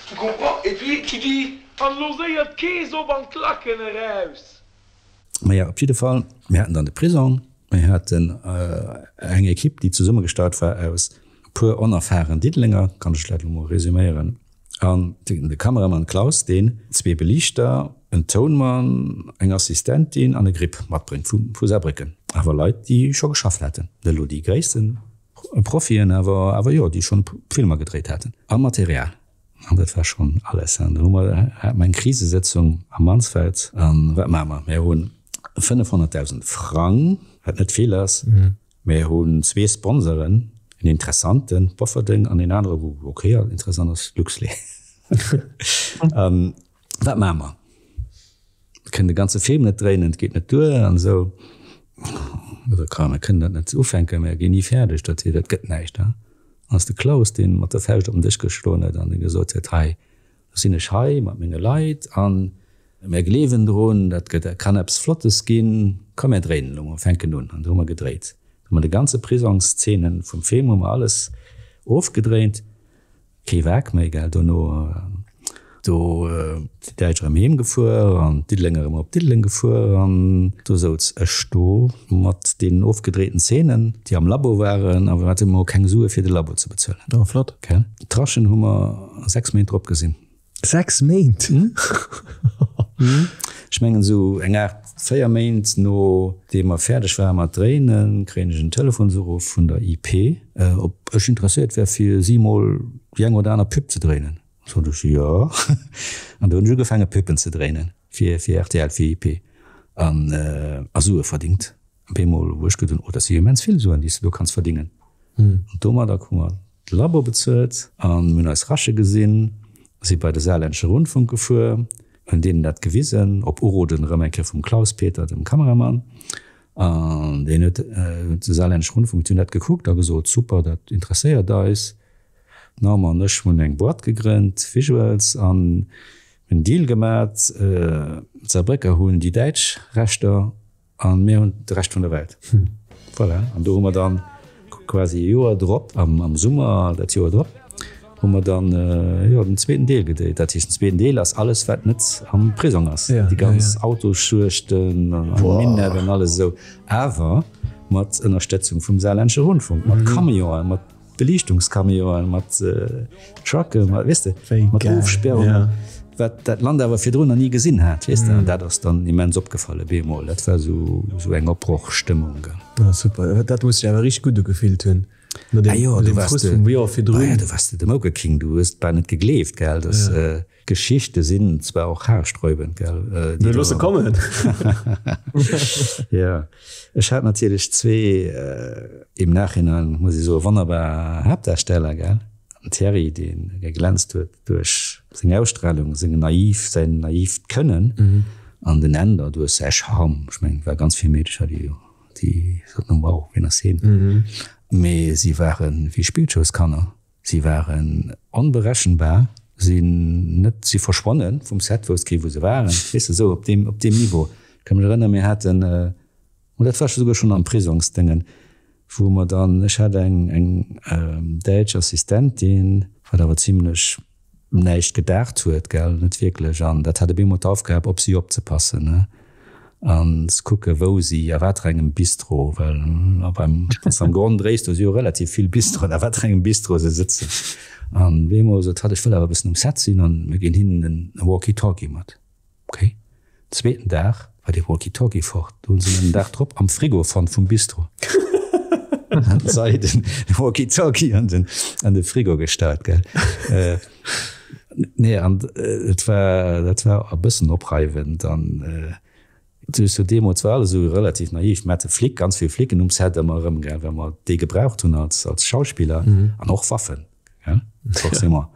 Tu comprends Et puis tu dis An lo séier d'Kees op an d'Klacken eraus! Maja, op jidde Fall, mir haten dann de Prisong, mir haten eng Equipe, déi zesummegestallt war aus e puer onerfahren Diddelenger, kann ech dat elo mol resüméieren, an de Kameramann Klaus, deen zwee Beliichter, en Tounmann, eng Assistentin an e Grip matbréngt vu Saarbrécken, awer Leit, déi scho geschafft haten, net elo déi gréissten Profien, awer awer jo, déi schonn Filmer gedréit haten, a Material. An dat war schonn alles. An do hu mer, hate mer eng Krisesëtzung am Mansfeld. A wat maache mer? Mir hu 500.000 Frang, wat net vill ass. Mir hunn zwee Sponsoren, en interessanten, Bofferding, an een anere wou ok interessant ass, Luxlait. Wat maache mer? Mir kënnen de ganze Film net dréinen, et geet net duer an esou. Oder ka mir kënnen dat net ufänken, mir ginn ni fäerdeg, dat hier, dat gëtt näischt. An ass de Klaus, deen mat der Fauscht op den Dësch geschloen huet an dee gesot huet, Hei, lo sinn ech hei mat menge Leit an Mär gleewen drun, dat gëtt, kann eppes Flottes ginn. Komm, mär dréinen elo mol, fänken un. An do hu mer gedréit. Do hu mer de ganze Prisongsszenen vum Film hu mer alles ofgedréint. Kee Wak méi, gell, dono. Do déi Däitsch erëm heem gefuer an d'Diddelenger erëm op Diddeleng gefuer. An do souz ech do mat deenen ofgedréiten Szenen, déi am Labo waren, a mir haten emol keng Sue fir de Labo ze bezuelen. Oh, flott. Gell. D'Traschen hu mer 6 Méint drop gesinn. 6 Méint? Ech mengen esou eng Aart 4 Méint nodeem mer fäerdeg ware mat dréinen, kréien ech en Telefonsuruff vun der IP, ob ech interesséiert wär fir si mol déi eng oder aner Pub ze dréinen. Sot ech, Jo. An do hunn ech ugefaange Pubben ze dréinen fir fir rtl, fir IP an a Sue verdingt. Op eemol hu ech geduet, Oh, dat si jo immens vill Suen, déi s de do kanns verdingen. An domadder hu mer de Labo bezuelt an mir hunn eis Rasche gesinn, si bei de Saarländische Rundfunk gefuer, hunn deenen dat gewisen, op Uroden erëm eng Kéier vum Klaus-Peter, dem Kameramann. An deen huet, de Saarländische Rundfunk, déi hunn dat gekuckt a gesot, Super, dat interesséiert eis. D'Norma an ech hunn eng Boîte gegrënnt, Visuals, an hunn en Deal gemat. D'Saarbrécker hunn déi däitsch Rechter a mir hunn de Rescht vun der Welt. Voilà, an do hu mer dann quasi e Joer drop, am Summer dat Joer drop, hu mer dann, jo, den zweeten Deel gedréit. Dat heescht, den zweeten Deel ass alles, wat net am Prisong ass, déi ganz Autosschluechten an Minett an alles esou, awer mat Ënnerstëtzung vum Saarländische Rundfunk, mat Camionen, mat Beliichtungscamionen, mat Trucken, mat, weess de, mat Ofsperrungen, wat dat Land awer virdrun nach ni gesinn hat, weess de. An dat ass dann immens opgefall op eemol. Dat war esou, esou eng Opbrochstëmmung, gell. Ah, super. Dat muss sech awer richteg gutt ugefillt hunn, no deem, no deem Frust vum Joer virdrun. Ah jo, du waars de Moke King, du hues et bal net gegleeft, gell, dass. D'Geschichte sinn zwar och haarsträubend, gell? Mir loosse kommen! Jo, ech hat natierlech zwee, im Nachhinein muss ech soen, wonnerbar Haaptdarsteller, gell? Den Thierry, dee geglänzt huet duerch seng Ausstrahlung, seng naiv, säin naivt Kënnen, an den Änder duerch säi Charme. Ech mengen, et war ganz vill Meedecher, déi, déi soten, Wow, wien ass hien? Mee si ware wéi Spillschoulskanner. Si waren onberechenbar, sinn net, si verschwonnen vum Set, wousst kee wou se waren, weess de, esou op deem, op deem Niveau. Ech ka mech erënneren, mir haten, oh dat war souguer schonn am Prisongsdéngen, wou mer dann, ech hat eng, eng däitsch Assistentin, wat awer zimlech näischt gedaacht huet, gell, net wierklech, an dat hat op eemol d'Aufgab, op si opzepassen, ne, an ze kucke wou si, a wat fir engem Bistro, well beim, wann s de am Gronn dréis, do si jo relativ vill Bistroen, a wat fir engem Bistro se sëtzen. An op eemol sot hatt, ech wëll awer e bëssen um Set sinn an mir ginn hinnen e Walkie-Talkie mat. Ok. Zweeten Dag war dee Walkie-Talkie fort. Do hunn se en den Dag drop am Frigo fonnt vum Bistro. Haten se den Walkie-Talkie an den, an de Frigo gestallt, gell. Äh, nee, an et war, dat war e bëssen opreiwend an äh, du hues jo deemools war alles esou relativ naiv. Mir hate Flic, ganz vill Flicken um Set ëmmer erëm, gell, well mer déi gebraucht hunn als, als Schauspiller an och Waffen, gell, forcément.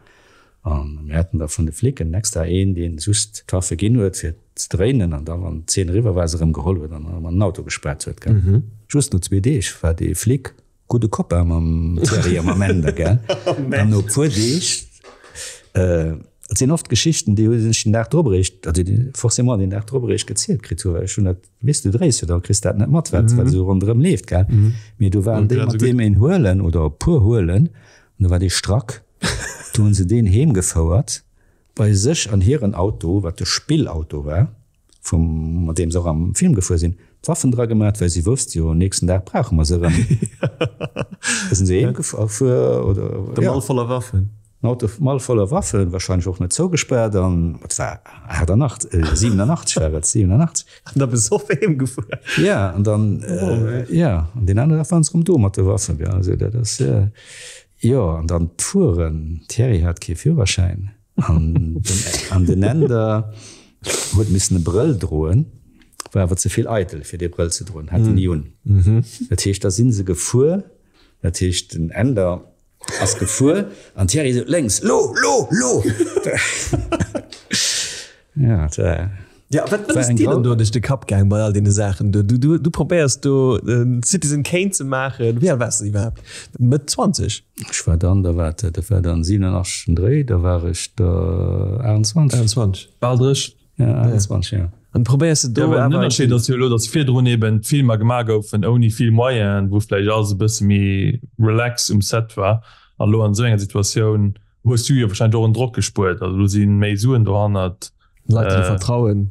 An mir haten da vun de Flicken extra een, deen just d'Waffe ginn huet, fir ze dréinen, an da, wann d'Zeen eriwwer war, se erëm geholl huet an erëm an den Auto gespaart huet, gell. Just no zwee Deeg war dee Flic gudde Copain mam Thierry a mam Änder, gell. An no e puer Deeg, et sinn oft Geschichten, déi hunn ech den Dag drop eréischt, also déi forcément den Dag drop eréischt gezielt kritt hu, well ech hunn dat, weess du, dréis jo, da kriss dat net mat, wat esou ronderëm leeft, gell. Mee do waren déi mat deem een huelen oder e puer huelen, an do war dee strack. Do hunn se deen heem gefouert bei sech an hiren Auto, wat de Spillauto war, vum, mat deem se och am Film gefuer sinn, d'Waffen dra gemat, well si wousste jo, nächsten Dag brauche mer se erëm. Da sinn se heem gefuer oder, De Mall voller Waffen. Den Auto, Mall voller Waffen, wahrscheinlech och net zougespaart an et war 88, 87 war et, 87. An da besoff heem gefuer. Ja, an dann, ja, an deen aneren Dag waren se erëm do mat de Waffen, gell, also dat ass. Jo, an dann d'Fueren. Thierry hat kee Führerschäin an an den Änder huet missen e Brëll droen, war awer ze vill eitel fir dee Brëll ze droen, hat en ni un. Dat heescht, da si se gefuer, dat heescht den Änder ass gefuer an Thierry sot, Lénks, lo, lo, lo! Ja, dat war. Ja, wat wat ass dir dann do duerch de Kapp gaang bei all deene Saachen do? Du, du, du probéiers do den Citizen Kane ze maachen. Wéi al waars de iwwerhaapt? Mëtt 20? Ech war dann, da war dat war dann 87 den Dréi, da war ech der 28. 28. Bal 30. Ja, 28, ja. An probéiers de do Ja, well den awer. Ënnerscheed ass jo elo, datt virdrun eben d'Filmer gemaach goufen ouni vill Moyenen, wou vläicht alles e bësse méi relax um Set war. An elo an esou enger Situatioun hues du jo wahrscheinlech och en Drock gespuert. Also elo si méi Suen dohannert. Leit déi dir vertrauen.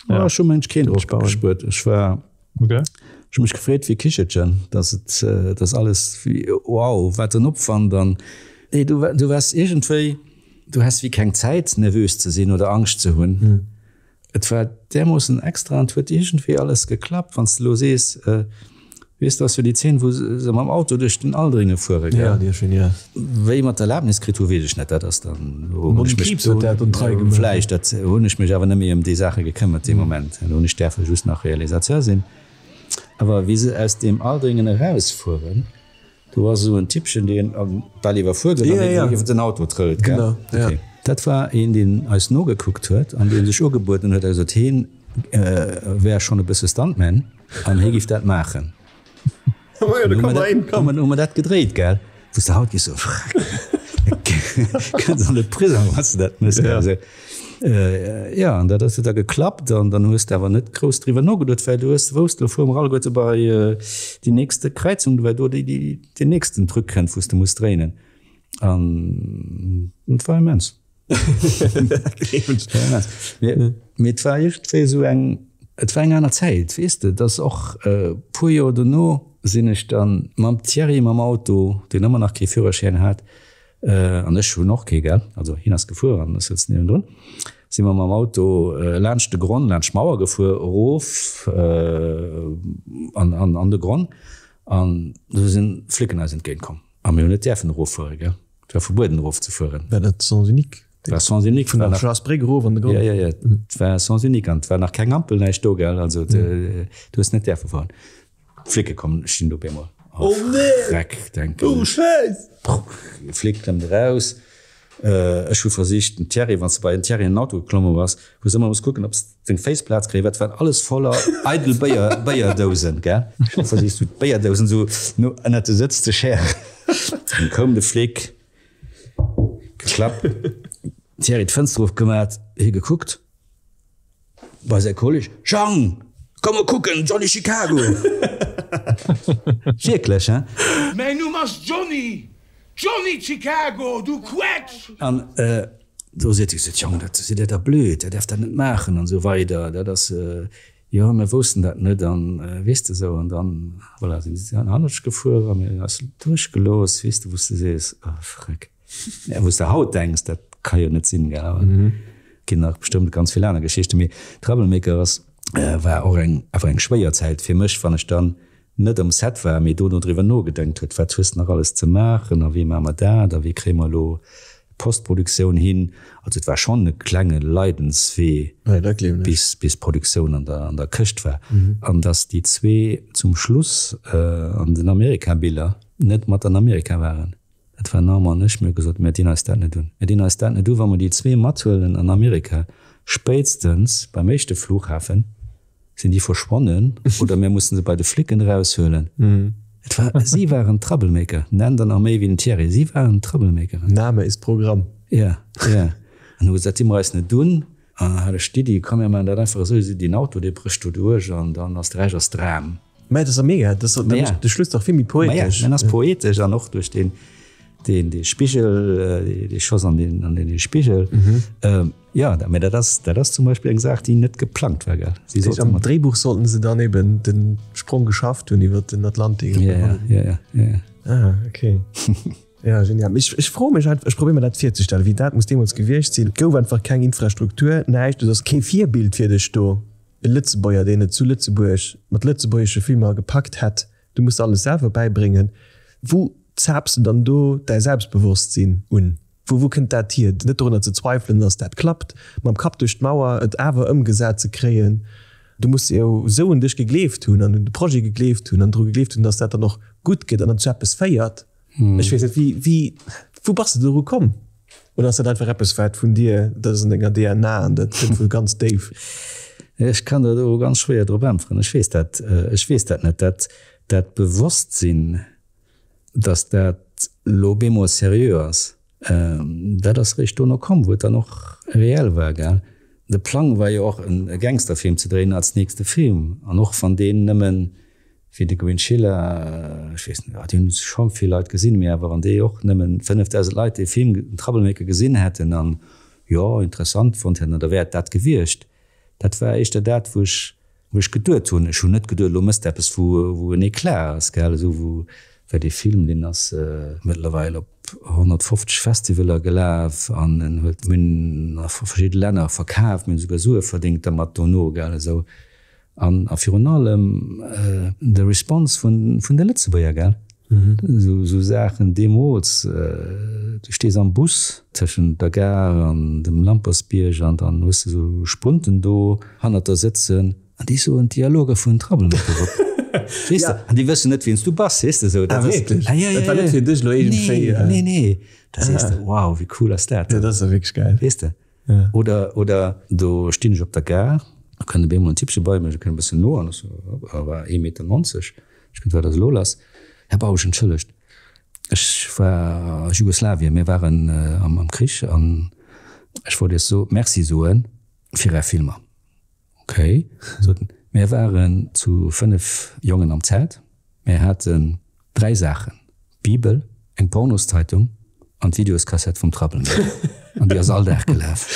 Ja, ech hu mensch keen Drock gespuert. Ech war okay. Ech hu mech gefreet wéi Kichelchen, dass et dass alles wéi wow, wat en Opwand an nee du du waars iergendwéi du has wéi keng Zäit nervös ze sinn oder Angscht ze hunn. Et war därmoossen extra an et huet iergendwéi alles geklappt. Wann s de elo sees. Weess de, ass jo déi Zeen, wou se mam Auto duerch den Aldringe fuere, gell? Ja, déi ass genial. Wéi mer d'Erlaabnis kritt hu, weess ech net. Dat ass dann, do hunn ech mech, Krieps huet dat un d'Rei gemaach. Vläicht, dat hunn ech mech awer net méi ëm déi Saache gekëmmert dee Moment. Do hunn ech däerfe just nach Realisateur sinn. Awer wéi se aus deem Aldringen erausfueren, do ass esou en Typpchen, deen bal iwwerfuer gëtt an deen esou iwwer den Auto trëllt, gell? Genau, ja. Okay. Dat war een, deen eis nogekuckt huet an dee sech ugebueden huet a gesot, heen wär schonn e bësse Stuntman. An hie giff dat maachen. Hu mer dat gedréit, gell? Wou s de haut giffs soen, Freck, kënns an de Prisong, wann s de dat méchs, gell? Esou, jo, an dat huet da geklappt. An dann hues de awer net grouss driwwer nogeduet, well du hues wousst, elo fuere mer alleguerte bei déi nächste Kräizung, well do déi, deen nächsten Truc kënnt, wou s de muss dréinen. An et war immens. Mee et war iergendwéi esou eng, et war eng aner Zäit, weess de. Et ass och e puer Joer dono sinn ech dann mam Thierry mam Auto, deen ëmmer nach kee Führerschäin hat, an ech hunn och kee, gell, also hien ass gefuer an ech souz niewendrun, si mer mam Auto laanscht de Gronn, laanscht d'Mauer gefuer, erof an an de Gronn an do sinn Flicken eis entgéint komm. A mir hunn net däerfen eroffuere, gell? Et war verbueden erofzefueren. War dat Sens unique? War Sens unique. Vun der Schlassbréck erof an de Gronn? Jo, jo, jo. Et war Sens unique an et war nach keng Ampel, näischt do, gell? Also du hues net däerfe fueren. D'Flicke kommen, stinn do op eemol. Oh nee! Schreck, denken ech. Oh Schäiss! Flick klëmmt eraus. Ech hu versicht, den Thierry, wann s de bei den Thierry an den Auto geklomme bass, hues ëmmer muss kucken, ob s deng Féiss Plaz kréien, well et waren alles voller eidel Béier, Béierdousen, gell. Ech hu versicht, sou d'Béierdousen sou no ënnert de Sëtz ze schären. Dunn koum de Flic, geklappt, Thierry d'Fënster ofgemat, hie gekuckt. Bei säi Kolleg, Jang, komm mol kucken, Johnny Chicago! Wierklech, hein? Mäin Numm ass Johnny! Johnny Chicago, du Quetsch! An do seet hie gesot, Jong, dat sidd Dir da blöd, Dir däerft dat net maachen an esou weider. Dat ass, jo, mir woussten dat net an, weess de, esou. An dann, voilà, sinn si hannertsch gefuer a mir hunn eis duerchgelooss, weess de, wou s de sees, Oh, Freck. Ja, wou s de haut denks, dat ka jo net sinn, gell? Awer ginn nach bestëmmt ganz vill aner Geschichten. Mee Troublemaker ass, war och eng, awer eng schwéier Zäit fir mech, wann ech dann net um Set war, mee dono driwwer nogedenkt huet, wat hues de nach alles ze maachen a wéi maache mer dat a wéi kréie mer elo d'Postproduktioun hin. Also et war schonn e klenge Leidenswee, bis bis d'Produktioun an der an der Këscht war. An datt déi zwee zum Schluss an den Amerika-Biller net mat an Amerika waren. Dat war Norma an ech. Mir hu gesot, Mir dinn eis dat net un. Mir dinn eis dat net u, wa mer déi zwee mathuelen an Amerika. Spéitstens beim éischte Flughafen sinn déi verschwonnen oder mir mussen se bei de Flicken eraushuelen. Et war, si waren Troublemaker. Nenn der nach méi wéi den Thierry. Si waren Troublemakeren. Name ist Programm. Ja, ja. An hu gesot, Dat di mer eis net un. An da hat ech d'Iddi, Komm, mir maachen dat einfach esou, deen Auto, dee brécht do duerch an dann ass de Rescht ass Dram. Mä dat ass a mega, dat mécht de Schluss dach vill méi poetesch. Maja, en ass poetesch an och duerch deen, deen, dee Spigel, dee Schoss an deen, an deen Spigel. Jo, mä dat ass, dat ass zum Beispill eng Saach, déi net geplangt war, gell. Si sollten am Dréibuch sollten se dann eben de Sprong geschafft hunn iwwer den Atlantik. Ja, ja, ja, ja. Ah, okay. Ja, genial. Ech, ech froe mech einfach, ech probéier mer dat virzestellen, wéi dat muss deemools gewiescht sinn. Et gouf einfach keng Infrastruktur, näischt, et ass kee Virbild fir dech do. E Lëtzebuerger, deen et zu Lëtzebuerg mat lëtzebuergesche Filmer gepackt hätt, du muss der alles selwer bäibréngen. Wou zaapst de dann do däi Selbstbewosstsinn un? Wou, wou kënnt dat hier, net dorunner ze zweifelen, datt dat klappt, mam Kapp duerch d'Mauer et awer ëmgesat ze kréien? Du muss jo esou un dech gegleeft hunn an un de Projet gegleeft hunn an dru gegleeft hunn, datt dat dann och gutt gëtt an dann zu eppes féiert. Ech weess net, wéi, wéi, wou bass de doru komm? Oder ass dat einfach eppes, wat vun dir, dat ass an denger DNA an dat kënnt vu ganz déif? Ech kann der do ganz schwéier drop äntweren. Ech weess dat, ech weess dat net. Dat, dat Bewosstsinn, datt dat lo op eemol seriö ass, dat ass réischt dono komm, wou et dann och reell war, gell. De Plang war jo och, e Gangsterfilm ze dréinen als nächste Film. An och wann deen nëmmen Wéi de Green Schiller, ech weess net, déi hunn scho vill Leit gesinn, mee awer wann déi och nëmmen 5.000 Leit dee Film, den Troublemaker gesinn hätten an, jo, interessant fonnt hätten, da wär et dat gewiescht. Dat war éischter dat, wou ech, wou ech geduet hunn. Ech hunn net geduet, elo mëss de eppes, wou, wou en Eclat ass, gell, esou wou, well dee Film, deen ass mëttlerweil op 150 Festivaler gelaf an en huet, mir hunn a verschidde Länner verkaf, mir hunn esouguer Sue verdéngt dermat dono, gell, esou. An a virun allem de Response vun vun de Lëtzebuerger, gell? Esou esou Saachen deemools, du stees am Bus tëschent der Gare an dem Lampersbierg an dann hues de esou Spunten do hannert der sëtzen an déi soen d'Dialoger vun Troublemaker op. Weess de? An déi wëssen net, wien s du bass, weess de esou. Ah, wierklech? Ah, ja, ja, Dat war net fir dech elo iergendwéi. Nee, nee, nee. Da sees de, wow, wéi cool ass dat? Ja, dat ass jo wierklech gäil. Weess de? Oder, oder do stinn ech op der Gare, da kënnt op eemol en Typpche bei mech, e kënnt e bëssen no an ech so, e war ee Meter 90, ech kënnt, wat ass elo lass? Här Bausch, entschëllegt, ech war a Jugoslawien, mir waren am, am Krich an ech wollt Iech so Merci soe fir Är Filmer. Ok, sot en, mir waren zu 5 Jongen am Zelt, mir haten 3 Saachen, d'Bibel, eng Pornoszeitung an d'Videoskassett vum Troublemaker. An déi ass all Dag gelaf.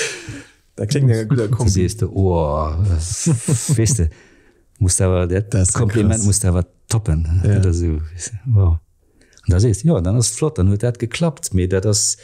Dat kléngt no enger gudder Kombi. Du sees de, oh, weess de, muss de awer, dat Kompliment muss de awer toppen. Oder esou, weess de, wow. An da sees de, jo, dann ass et flott, dann huet dat geklappt. Mee dat ass,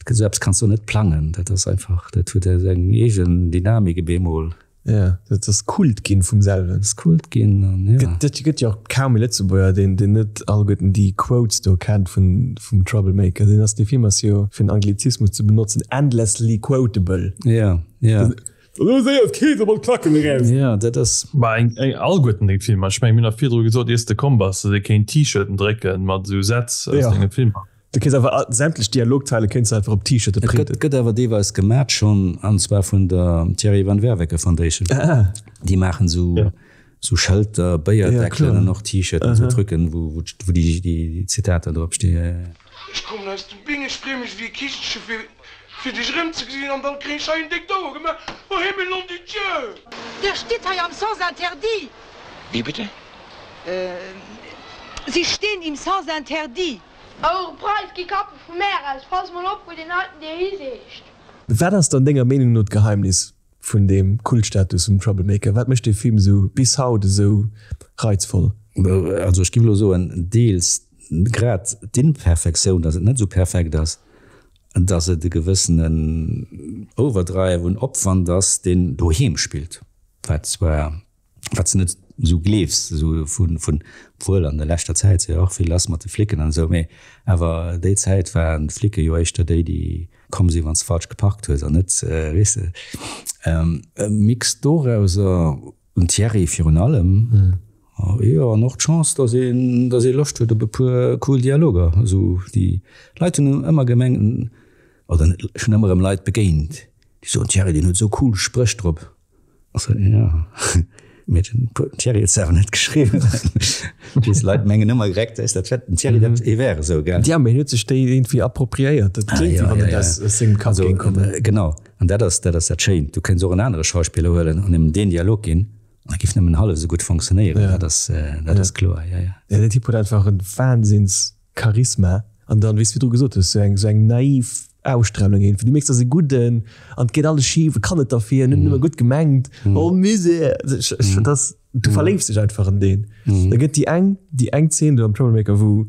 esou eppes kanns du net plangen. Dat ass einfach, dat huet eng eegen Dynamik op eemol. Ja, dat ass Kult ginn vum selwen. Ass Kult ginn an ja. Gëtt, gëtt jo och kaum e Lëtzebuerger, deen, deen net alleguerten déi Quotes do kennt vun, vum Troublemaker. Deen ass, dee Film ass jo, fir en Anglizismus ze benotzen, endlessly quotable. Ja, ja. Esou séier ass kee mat Klacken eraus. Ja, dat ass. Bah, eng, eng, alleguerten deng Filmer. Ech mengen, mir hunn nach virdru gesot, iers de komm bass, datt ee kéint T-Shirten drécken mat esou Sätz aus Ja. denge Filmer. Du kéints einfach sämtlech Dialogzeile kéints du einfach op T-Shirte Et gëtt, printen. gëtt awer deelweis gemat schonn, an zwar vun der Thierry Van Werveke Foundation. Ah. Déi maachen esou, Ja. esou Schëlter, Ja, Béierdeckelen kloer. an och T-Shirten, esou Trucken, wou, wou, wou déi, déi Zitater drop stinn. Ja, ja. Ech kommen aus dem Bing, ech free mech wéi e Kichelche fir fir dech erëmzegesinn an dann kréien ech hei en déckt Ouer gemaach. Oh Himmel, nom de Dieu! Der steet hei am Sens interdit. Wie bitte? Sie stehen im Sens interdit. Ouere Preis gi Kappe vu mär aus. Pass mol op wou deen heiten dir hiseegt. Wat ass dann denger Meenung no d'Geheimnis vun deem Kultstatus vum Troublemaker? Wat mécht dee Film esou bis haut esou reizvoll? Also ech giff elo soen, deels grad d'Imperfektioun, dass et net esou perfekt ass, dass et e gewëssenen Overdrive un Opwand ass, deen doheem spillt, wat zwar, wat s de net esou gleefs, esou vun, vun, obwuel an der leschter Zäit se jo och vill lass mat de Flicken an esou, mee awer déi Zäit waren d'Flicke jo éischter déi, déi komm sinn, wann s de falsch geparkt hues an net, weess de, e Mix dorauser. Den Thierry virun allem. Jo, an och d'Chance, dass een, dass ee Loscht huet op e puer cool Dialoger. Esou déi Leit hunn ëmmer gemengt, oder net, ech hunn ëmmer erëm Leit begéint, déi soen, Thierry, deen huet esou cool Spréch drop. Ech sou, jo, mee den Thierry huet se awer net geschriwwen. Weess, Leit mengen ëmmer direkt, weess, dat wär den Thierry, dat hie wär esou, gell. Jo, mee hien huet sech déi iergendwéi appropriéiert. Dat kléngt, wéi wann dat aus sengem Kapp géing kommen. Genau. An dat ass, dat ass dat Schéint. Du kéints och en anere Schauspiller huelen an him deen Dialog ginn, an e giff nëmmen hallef esou gutt fonctionnéieren. Ja. Dat ass, dat ass kloer, jo, jo. Ja, deen Typ huet einfach en Wahnsinns-Charisma. An dann, wéi s de virdru gesot hues, esou eng, esou eng naiv Ausstrahlung iergendwéi. Du mierks, dat ass e Gudden an et geet alles schif, e kann net derfir, en huet nëmme gutt gemengt. Oh Misère! Ech, ech, dat ass, du verléifs dech einfach an deen. Da gëtt déi eng, déi eng Zeen do am Troublemaker, wou,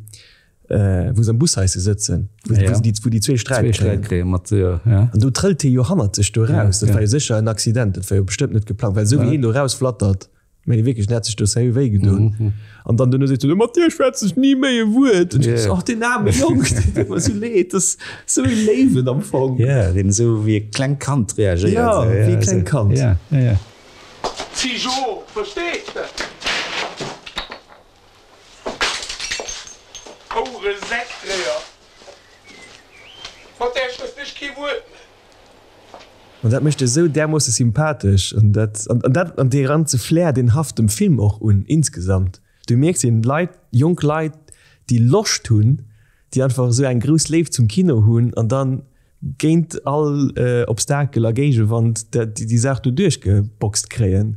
wou se am Bushaisse sëtzen, wou, ja. wou, déi, wou déi zwee Sträit kréien. Sträit kréien mat, ja. Ja. An do trëllt hie jo hannert sech do raus. Ja, dat war jo sécher en Accident, dat war jo bestëmmt net geplangt, well esou wéi hien do rausflattert, meng wierklech, den hat sech do sérieux wéi gedoen. Mhm. An dann duerno seet hien, mat dir schwätze ech ni méi e Wuert. An ech yeah. ach, deen aarme Jong, deen deet mer esou leed, dat ass esou e Léiwen am Fong. Ja, deen esou wéi e klengt Kand reagéiert. Ja, wéi e klengt Kand. Ja, ja, ja. Zijo, versteet de? Ouere Säckdréier! Mat där schwätzen ech kee Wuert méi! An dat mécht e sou därmoosse sympathesch an dat an dat an dee ganze Flair deen haft dem Film och un insgesamt. Du mierks een Leit, jonk Leit déi Loscht hunn, déi einfach esou eng grouss Léift zum Kino hunn an dann géint all Obstakel a Géigewand déi Saach do duerchgeboxt kréien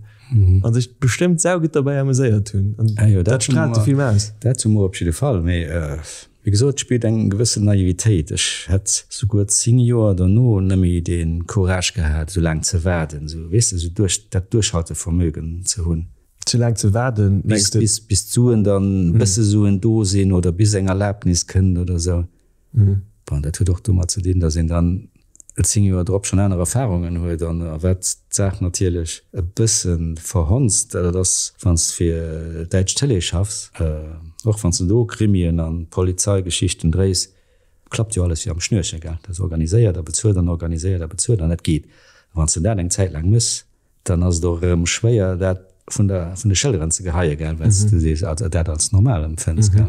a sech bestëmmt saugutt derbäi ameséiert hunn. An dat straalt de Film aus. Dat hu mer op jidde Fall. Mee wéi gesot, et spillt eng gewëssen Naivitéit. Ech hätt souguer 10 Joer derno net méi dee Courage gehat, esou laang ze waarden, esou, weess de, esou duerch dat Duerchhaltevermögen ze hunn. Ze laang ze waarden, mengs de? Bis d'Suen dann, e bësse Suen do sinn oder bis eng Erlaabnis kënnt oder esou. Bon, dat huet och domat ze dinn, datt een dann. 10 Joer drop schonn aner Erfarungen huet an a wat d'Saach natierlech e bësse verhonzt, dat ass, wann s de fir däitsch Tëlee schaffs, och wann s de do Krimien a Polizeigeschichten dréis, klappt jo alles wéi am Schnürchen, gell? Dat ass organiséiert a bezuelt an organiséiert a bezuelt an dat geet. A wann s de dat eng Zäit laang méchs, dann ass et och erëm schwéier, dat vun der, vun de Schëlleren ze geheien, gell, well s de sees, also dat als normal empfënns, gell?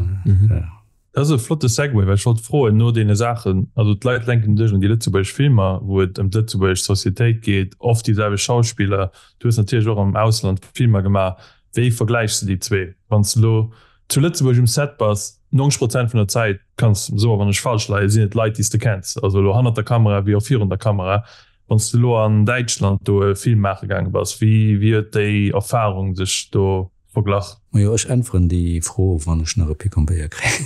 Dat ass e flotte Segue, well ech wollt froen no deene Saachen, also d'Leit lenken u sech un déi lëtzebuergesch Filmer, wou et ëm d'lëtzebuergesch Societéit geet, oft déi selwecht Schauspiller. Du hues natierlech och am Ausland Filmer gemaach. Wéi vergläichs de déi zwee? Wann s de elo zu Lëtzebuerg um Set bass, 90 Prozent vun der Zäit, kanns soen, wann ech falsch leien, sinn et Leit, déi s de kenns, also elo hannert der Kamera wéi och virun der Kamera. Wann s de elo an Däitschland do e Film maache gaange bass, wéi huet déi Erfarung sech do verglach? Majo, ech äntweren déi Fro, wann ech nach e Picon-Béier kréien.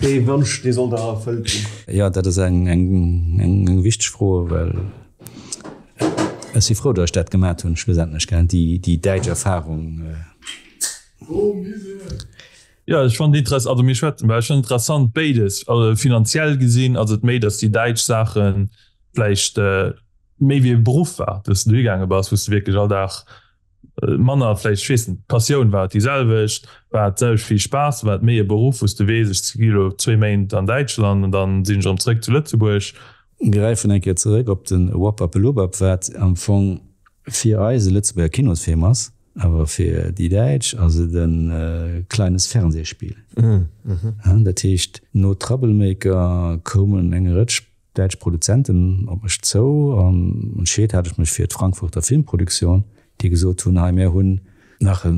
Dee Wonsch, dee soll der erfëllt ginn. Jo, dat ass eng wichteg Fro, well ech si frou, datt ech dat gemat hunn, schlussendlech, gell, déi däitsch Erfarung. Jo, ech fannen interess, also mir schwätzen, well ech fannen interessant béides, also finanziell gesinn ass et méi, datt déi däitsch Saache vläicht méi wéi e Beruff war, dass de dohigaange bass, wou s de wierklech all Dag manner vläicht, ech weess net, d'Passioun war et déi selwecht, war et d'selwecht vill Spaass, war et méi e Beruff, wou s de weess, ech gi elo zwéi Méint an Däitschland an dann sinn ech erëm zréck zu Lëtzebuerg. Gräifen eng Kéier zeréck op den Wapapelubap, wat am Fong fir eis e Lëtzebuerger Kinosfilm ass, awer fir déi Däitsch ass et e kleines Fernsehspiel. Dat heescht, no Troublemaker koumen eng Rëtsch Däitsch Produzenten op mech zou an entscheet hat ech mech fir d'Frankfurter Filmproduktion, déi gesot hunn, hei mir hunn nach e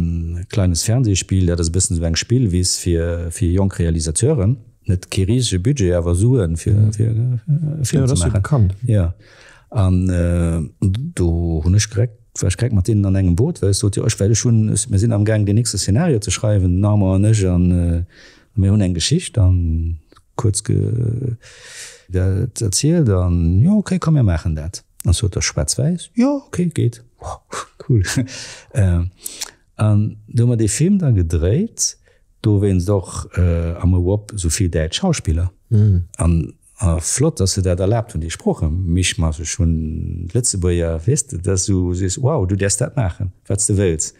kleines Fernsehspiel, dat ass e bëssen esou eng Spillwiss fir fir jonk Realisateuren, net kee risege Budget, awer Suen fir fir e Film ze maachen. Jo, an do hunn ech direkt, war ech direkt mat deenen an engem Boot, well ech sot, jo ech, well ech hunn, mir sinn amgaang deen nächste Szenario ze schreiwen, den Armand an ech, an mir hunn eng Geschicht an Kuerz dat erzielt an, jo ok, komm mir maachen dat. An sot der schwaarz-wäiss, jo ok, geet. Cool. An do hu mer dee Film da gedréit, dowéinst och am Ewop esou vill däitsch Schauspiller. An flott, dass se dat erlaabt hunn, déi Sproochemischmasch. Ech hunn d'Lëtzebuerger, weess de, dass du sees, wow, du däerfs dat maachen, wat s de wëlls.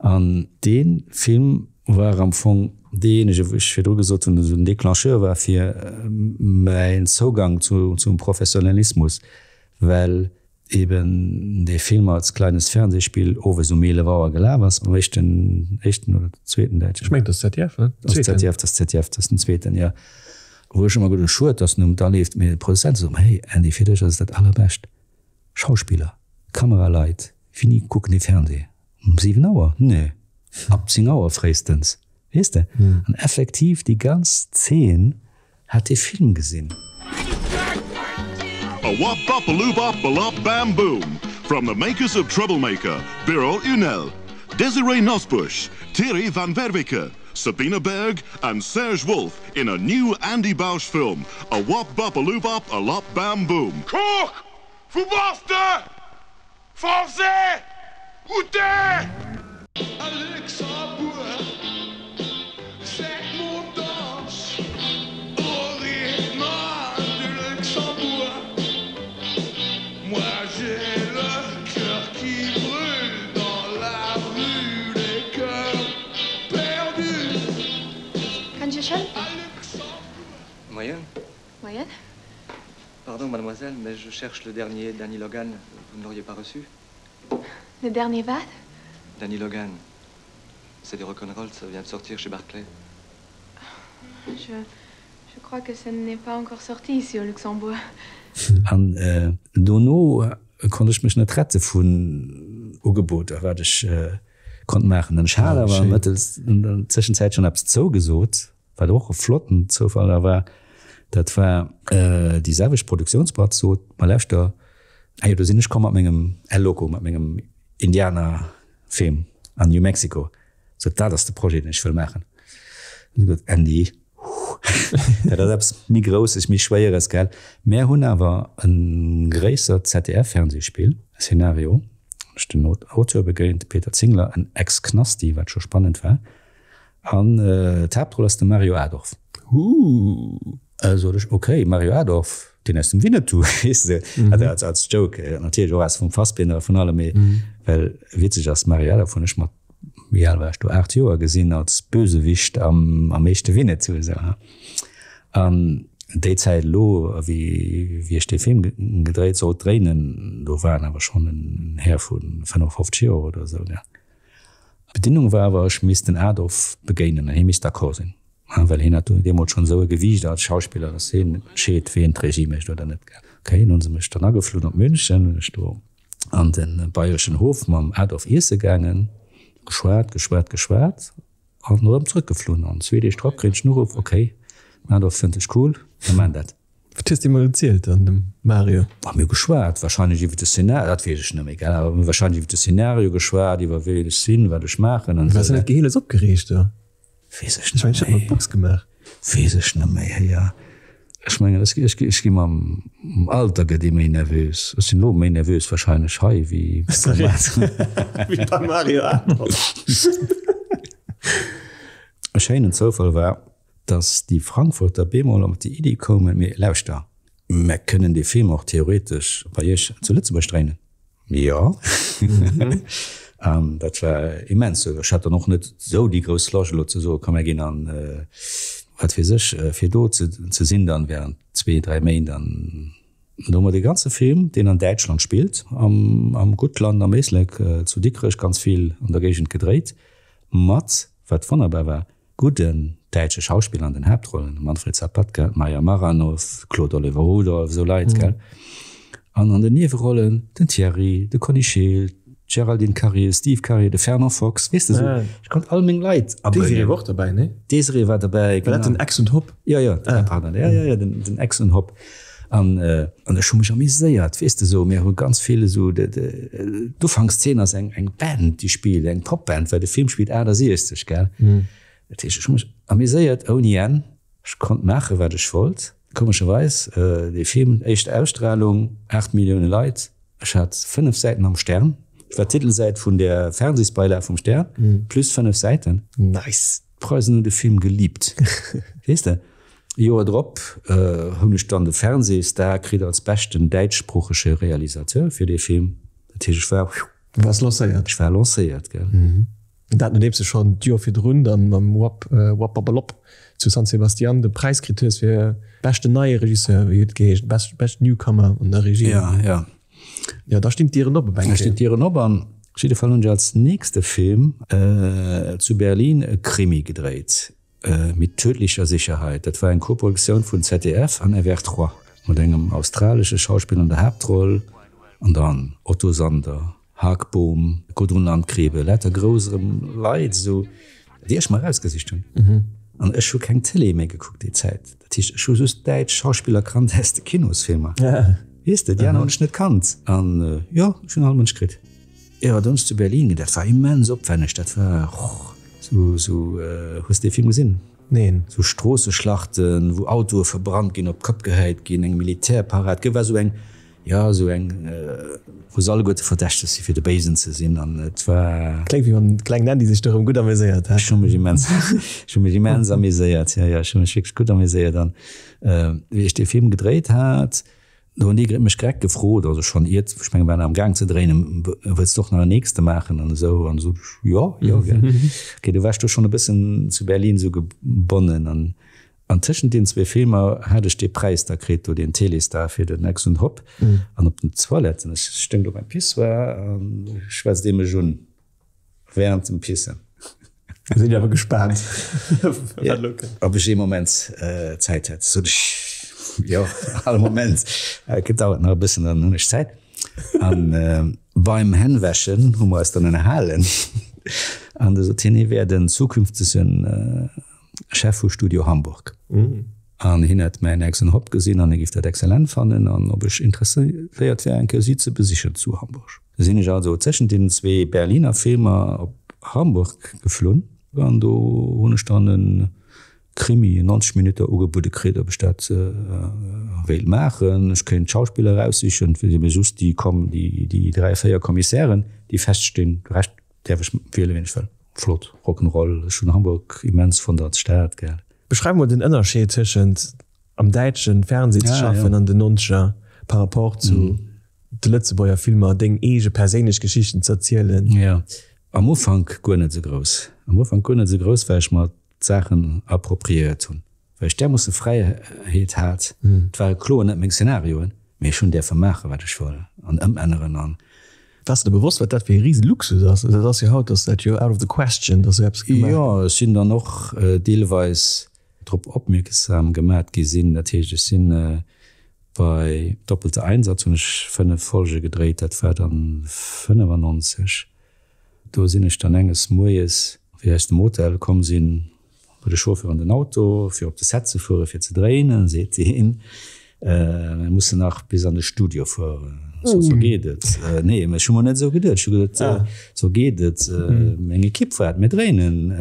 An dee Film war am Fong deejéinege, wou ech virdru gesot hunn, esou den Déclencheur war fir mäin Zougang zum Professionalismus, well eben dee Film als kleines Fernsehspiel owes um 11 Auer gelaf ass, am éischten, éischten oder zweeten däitschen. Ech mengen, et ass ZDF, ne? Ass ZDF, dat ass ZDF, dat ass den zweeten, jo. Wou ech ëmmer geduecht hunn, schued, dass en um da leeft, mee de Produzent sot ëmmer, hey Andy, fir dech ass et dat Allerbescht, Schauspiller, Kameraleit, wéini kucken déi Fernseh? Um 7 Auer? Nee, ab 10 Auer fréistens, weess de? An effektiv, déi ganz Zeen hat dee Film gesinn. A wop bop a loo bop a lop bam boom from the makers of Troublemaker, Birol Ünel, Désirée Nosbusch, Thierry van Werveke, Sabina Berg and Serge Wolf in a new Andy Bausch film, A wop bop a loo bop a lop bam boom. Kuck, wou bass de? Français ou te? A Luxembourg, c'est mon danse au rythme du Luxembourg. Moi j'ai le cœur qui brûle dans la rue des cœurs perdus. Kann ech Iech hëllefen? Moien. Moien. Pardon mademoiselle, mais je cherche le dernier Danny Logan, vous ne l'auriez pas reçu? Le dernier wat? Danny Logan. C'est du rock'n'roll, ça vient de sortir chez Barclay. Je je crois que ça n'est pas encore sorti ici au Luxembourg. An dono konnt ech mech net rette vun Ugeboter, wat ech konnt maachen. An ech hat awer mëttels an der Tëschenzäit schonn eppes zougesot. Wat och e flotten Zoufall da war, dat war déi selwecht Produktiounsboîte sot, Ma lauschter, ah jo, do sinn ech komm mat mengem El Loco, mat mengem Indianerfilm an New Mexico, sot, dat ass de Projet, deen ech wëll maachen. An si gesot, Andy, huh, dat ass eppes méi Grousses, méi Schwéieres, gell. Mär hunn awer e gréissert ZDF-Fernsehspill, e Szenario, hunn ech den Auteur begéint, de Peter Zingler, en Ex-Knasti, wat scho spannend war. An d'Haaptroll ass de Mario Adorf. Ooh. Sot ech, ok, Mario Adorf, deen aus dem Winnetou, weess de, also als, als Joke, natierlech och aus vum Fassbinder a vun allem, mee well witzeg ass, Mario Adorf hunn ech mat, wéi al war ech do, 8 Joer gesinn als Bösewicht am, am éischte Winnetou, esou, ha. An déi Zäit elo, wéi, wéi ech dee Film gedréit sollt dréinen, do war en awer schonn en Här vu 55 Joer oder esou, gell. D'Bedingung war awer, ech misst den Adorf begéinen an hie misst d'accord sinn. Well hien hat deemools schonn esou e Gewiicht als Schauspiller, datt hien entscheet, wien d'Regie mécht oder net. Ok, dunn hu se mech dann ageflunn op München, hunn ech do an de Bayerischen Hof mam Adolf iesse gaangen, geschwat, geschwat, geschwat an erëm zrëckgeflunn. An zwee Deeg drop kréien ech den Uruff, ok, den Adolf fënnt dech cool, mir maachen dat. Wat hues de emol erzielt dann dem Mario? Ah, mir hu geschwat, wahrscheinlech iwwer de Szenario, dat weess ech net méi, gell, awer mir hu wahrscheinlech iwwer de Szenario geschwat, iwwer wien ech sinn, wat ech maachen an esou. Waars de net geheeles opgereegt do? Weess ech net méi. Box gemaach. Weess ech net méi, héier. Ech mengen, ech, ech, ech gi mam Alter gëtt ee méi nervös. Ech sinn elo méi nervös wahrscheinlech hei wéi Wéi beim Mario Adolf. E schéinen Zoufall war, dass déi Frankfurter bemol op déi Iddi koumen, Mee lauschter, mer kënnen dee Film och theoretesch bei Iech zu Lëtzebuerg dréinen. Jo, an dat war immens. Ech hat dann och net esou déi grouss Loscht elo ze soen, komm mer ginn an wat weess ech, fir do ze sinn dann während zwee, dräi Méint. An do hu mer dee ganze Film, deen an Däitschland spillt, am Guttland, am Éislek, zu Dikrech ganz vill an der Géigend gedréit, mat, wat wonnerbar war, Gudden däitsche Schauspiller an den Haaptrollen, Manfred Zapatka, Maja Maranow, Claude Oliver Rudolph, esou Leit, gell? An an den Niewerollen den Thierry, de Conny Schild, d'Géraldine Karier, Steve Karier, de Fernand Fox, weess de esou. Ech konnt all meng Leit abréngen. D'Désirée war och derbäi, nee? D'Désirée war derbäi, genau. War dat den Ex und Hopp? Jo, jo, pardon, jo, jo, jo, den Ex und Hopp. An ech hu mech amuséiert, weess de esou. Mir hu ganz vill esou, d'Ufankszeen ass eng eng Band, déi spillt, eng Popband, well de Film spillt 68, gell. Dat heescht, ech hu mech amuséiert ouni Enn. Ech konnt maachen, wat ech wollt. Komescherweis, dee Film, éischt Ausstralung, 8 Millioune Leit, ech hat 5 Säiten am Stern. Ech war d'Titelsäit vun der Fernsehsbeilag vum Stern, plus 5 Säiten. Nice! D'Preisen hunn de Film geliebt, weess de. Joer drop hunn ech dann de Fernsehstar kritt als beschten däitschsproochege Realisateur fir dee Film. Dat heescht, ech war. Du waars lancéiert. Ech war lancéiert, gell. Dat nodeems de schonn d'Joer virdrun dann mam Wap Wappabalop zu San Sebastian de Präis kritt hues fir beschten neie Regisseur, wéi huet et geheescht, best best Newcomer an der Regie. Ja, ja. Jo, da stinn d'Dieren op op eng Kéier. Da stinn d'Dieren op an op jidde Fall hunn ech als nächste Film zu Berlin e Krimi gedréit. Mit tödlicher Sicherheit, dat war eng Koproduktioun vun ZDF an FR3, mat engem australesche Schauspiller an der Haaptroll, an dann Otto Sander, Hark Bohm, Gudrun Landgrebe, lauter grouss erëm Leit esou, déi ech mer erausgesicht hunn. An ech hu keng Tëlee méi gekuckt déi Zäit, dat heescht ech hu just däitsch Schauspiller kannt aus de Kinosfilmer, weess de, déi aner hunn ech net kannt. An jo, ech hunn all Mënsch kritt. Jo, do hunn ech zu Berlin, dat war immens opwänneg, dat war sou, sou, hues de dee Film gesinn? Neen. Sou Stroosseschlachten, wou Autoe verbrannt ginn, op d'Kopp gehäit ginn, eng Militärparad, war sou eng, jo, sou eng, wou se alleguerte verdächteg si fir de Béisen ze sinn an et war. Kléngt wéi wann de klengen Andy sech do erëm gutt ameséiert hätt. Ech hu mech immens, ech hu mech immens ameséiert, jo, jo, ech hu mech wierklech gutt ameséiert an wéi ech dee Film gedréit hat, Do hunn déi mech direkt gefrot, also schonn iert, ech menge waren am Gaang ze dréinen, wëlls de och nach en nächste maachen an esou an esou. Jo, jo, gell. Okay, du waars do schonn e bëssen zu Berlin esou gebonnen an an tëschent deenen zwee Filmer hat ech dee Präis da kritt, do deen Téléstar fir den Ex und Hop an op den Toiletten, ech stoung do beim Pissoir an schwätzt ee mech un. Während dem Pissen. Da sinn ech awer gespaant, wat elo kënnt. Ob ech ee Moment Zäit hätt, sot ech, jo, all Moment. Et gedauert nach e bëssen, dann hunn ech Zäit. An beim Hännwäschen hu mer eis dann ënnerhalen. An du sot hien, hie wär den zukünftegen Chef vu Studio Hamburg. An hien hätt mäin Ex und Hop gesinn an hie géif dat exzellent fannen an ob ech interesséiert wär, eng Kéier si ze besichen zu Hamburg. Du sinn ech also tëschent deenen zwee Berliner Filmer op Hamburg geflunn an do hunn ech dann e Krimi, 90 Minutter, ugebuede kritt, ob ech dat wéilt maachen. Ech kéint d'Schauspiller eraussichen, et wier just déi, déi dräi, véier Kommissären, déi feststinn, de Rescht däerf ech wielen, wien ech wëll. Flott, Rock'n'Roll. Ech hunn Hamburg immens fonnt als Stad, gell. Beschreif mol den Ënnerscheed tëschent. am däitsche Fernseh ze schaffen an den Nonzeger par rapport zu de Lëtzebuerger Filmer, deng eege perséinlech Geschichten ze erzielen? Jo, am Ufank guer net esou grouss. Am Ufank guer net esou grouss, well ech mer d'Saachen appropriéiert hunn, well ech därmoosse Fräiheet hat. Et ware kloer net meng Szenarioen, mee ech hunn däerfe maachen, wat ech wëll an ëmänneren an. Waars de der bewosst, wat dat fir ee rise Luxus ass? Dat ass jo haut ass dat jo out of the question, dass esou eppes gemaach gëtt. Jo, ech sinn dann och deelweis drop opmierksam gemat gi sinn. Dat heescht, ech sinn bei Doppelter Einsatz hunn ech 5 Folge gedréit, dat war dann 95. Do sinn ech dann enges Moies, wéi ech aus dem Hotel komm sinn, bei de Chauffeur an den Auto, fir op de Set ze fueren, fir ze dréinen, seet deen, Mir mussen nach bis an de Studio fueren. Sou, sou geet et. Nee, mä ech hu mer net esou geduet. Ech hu geduet, sou geet et, meng Ekipp waart, mir dréinen.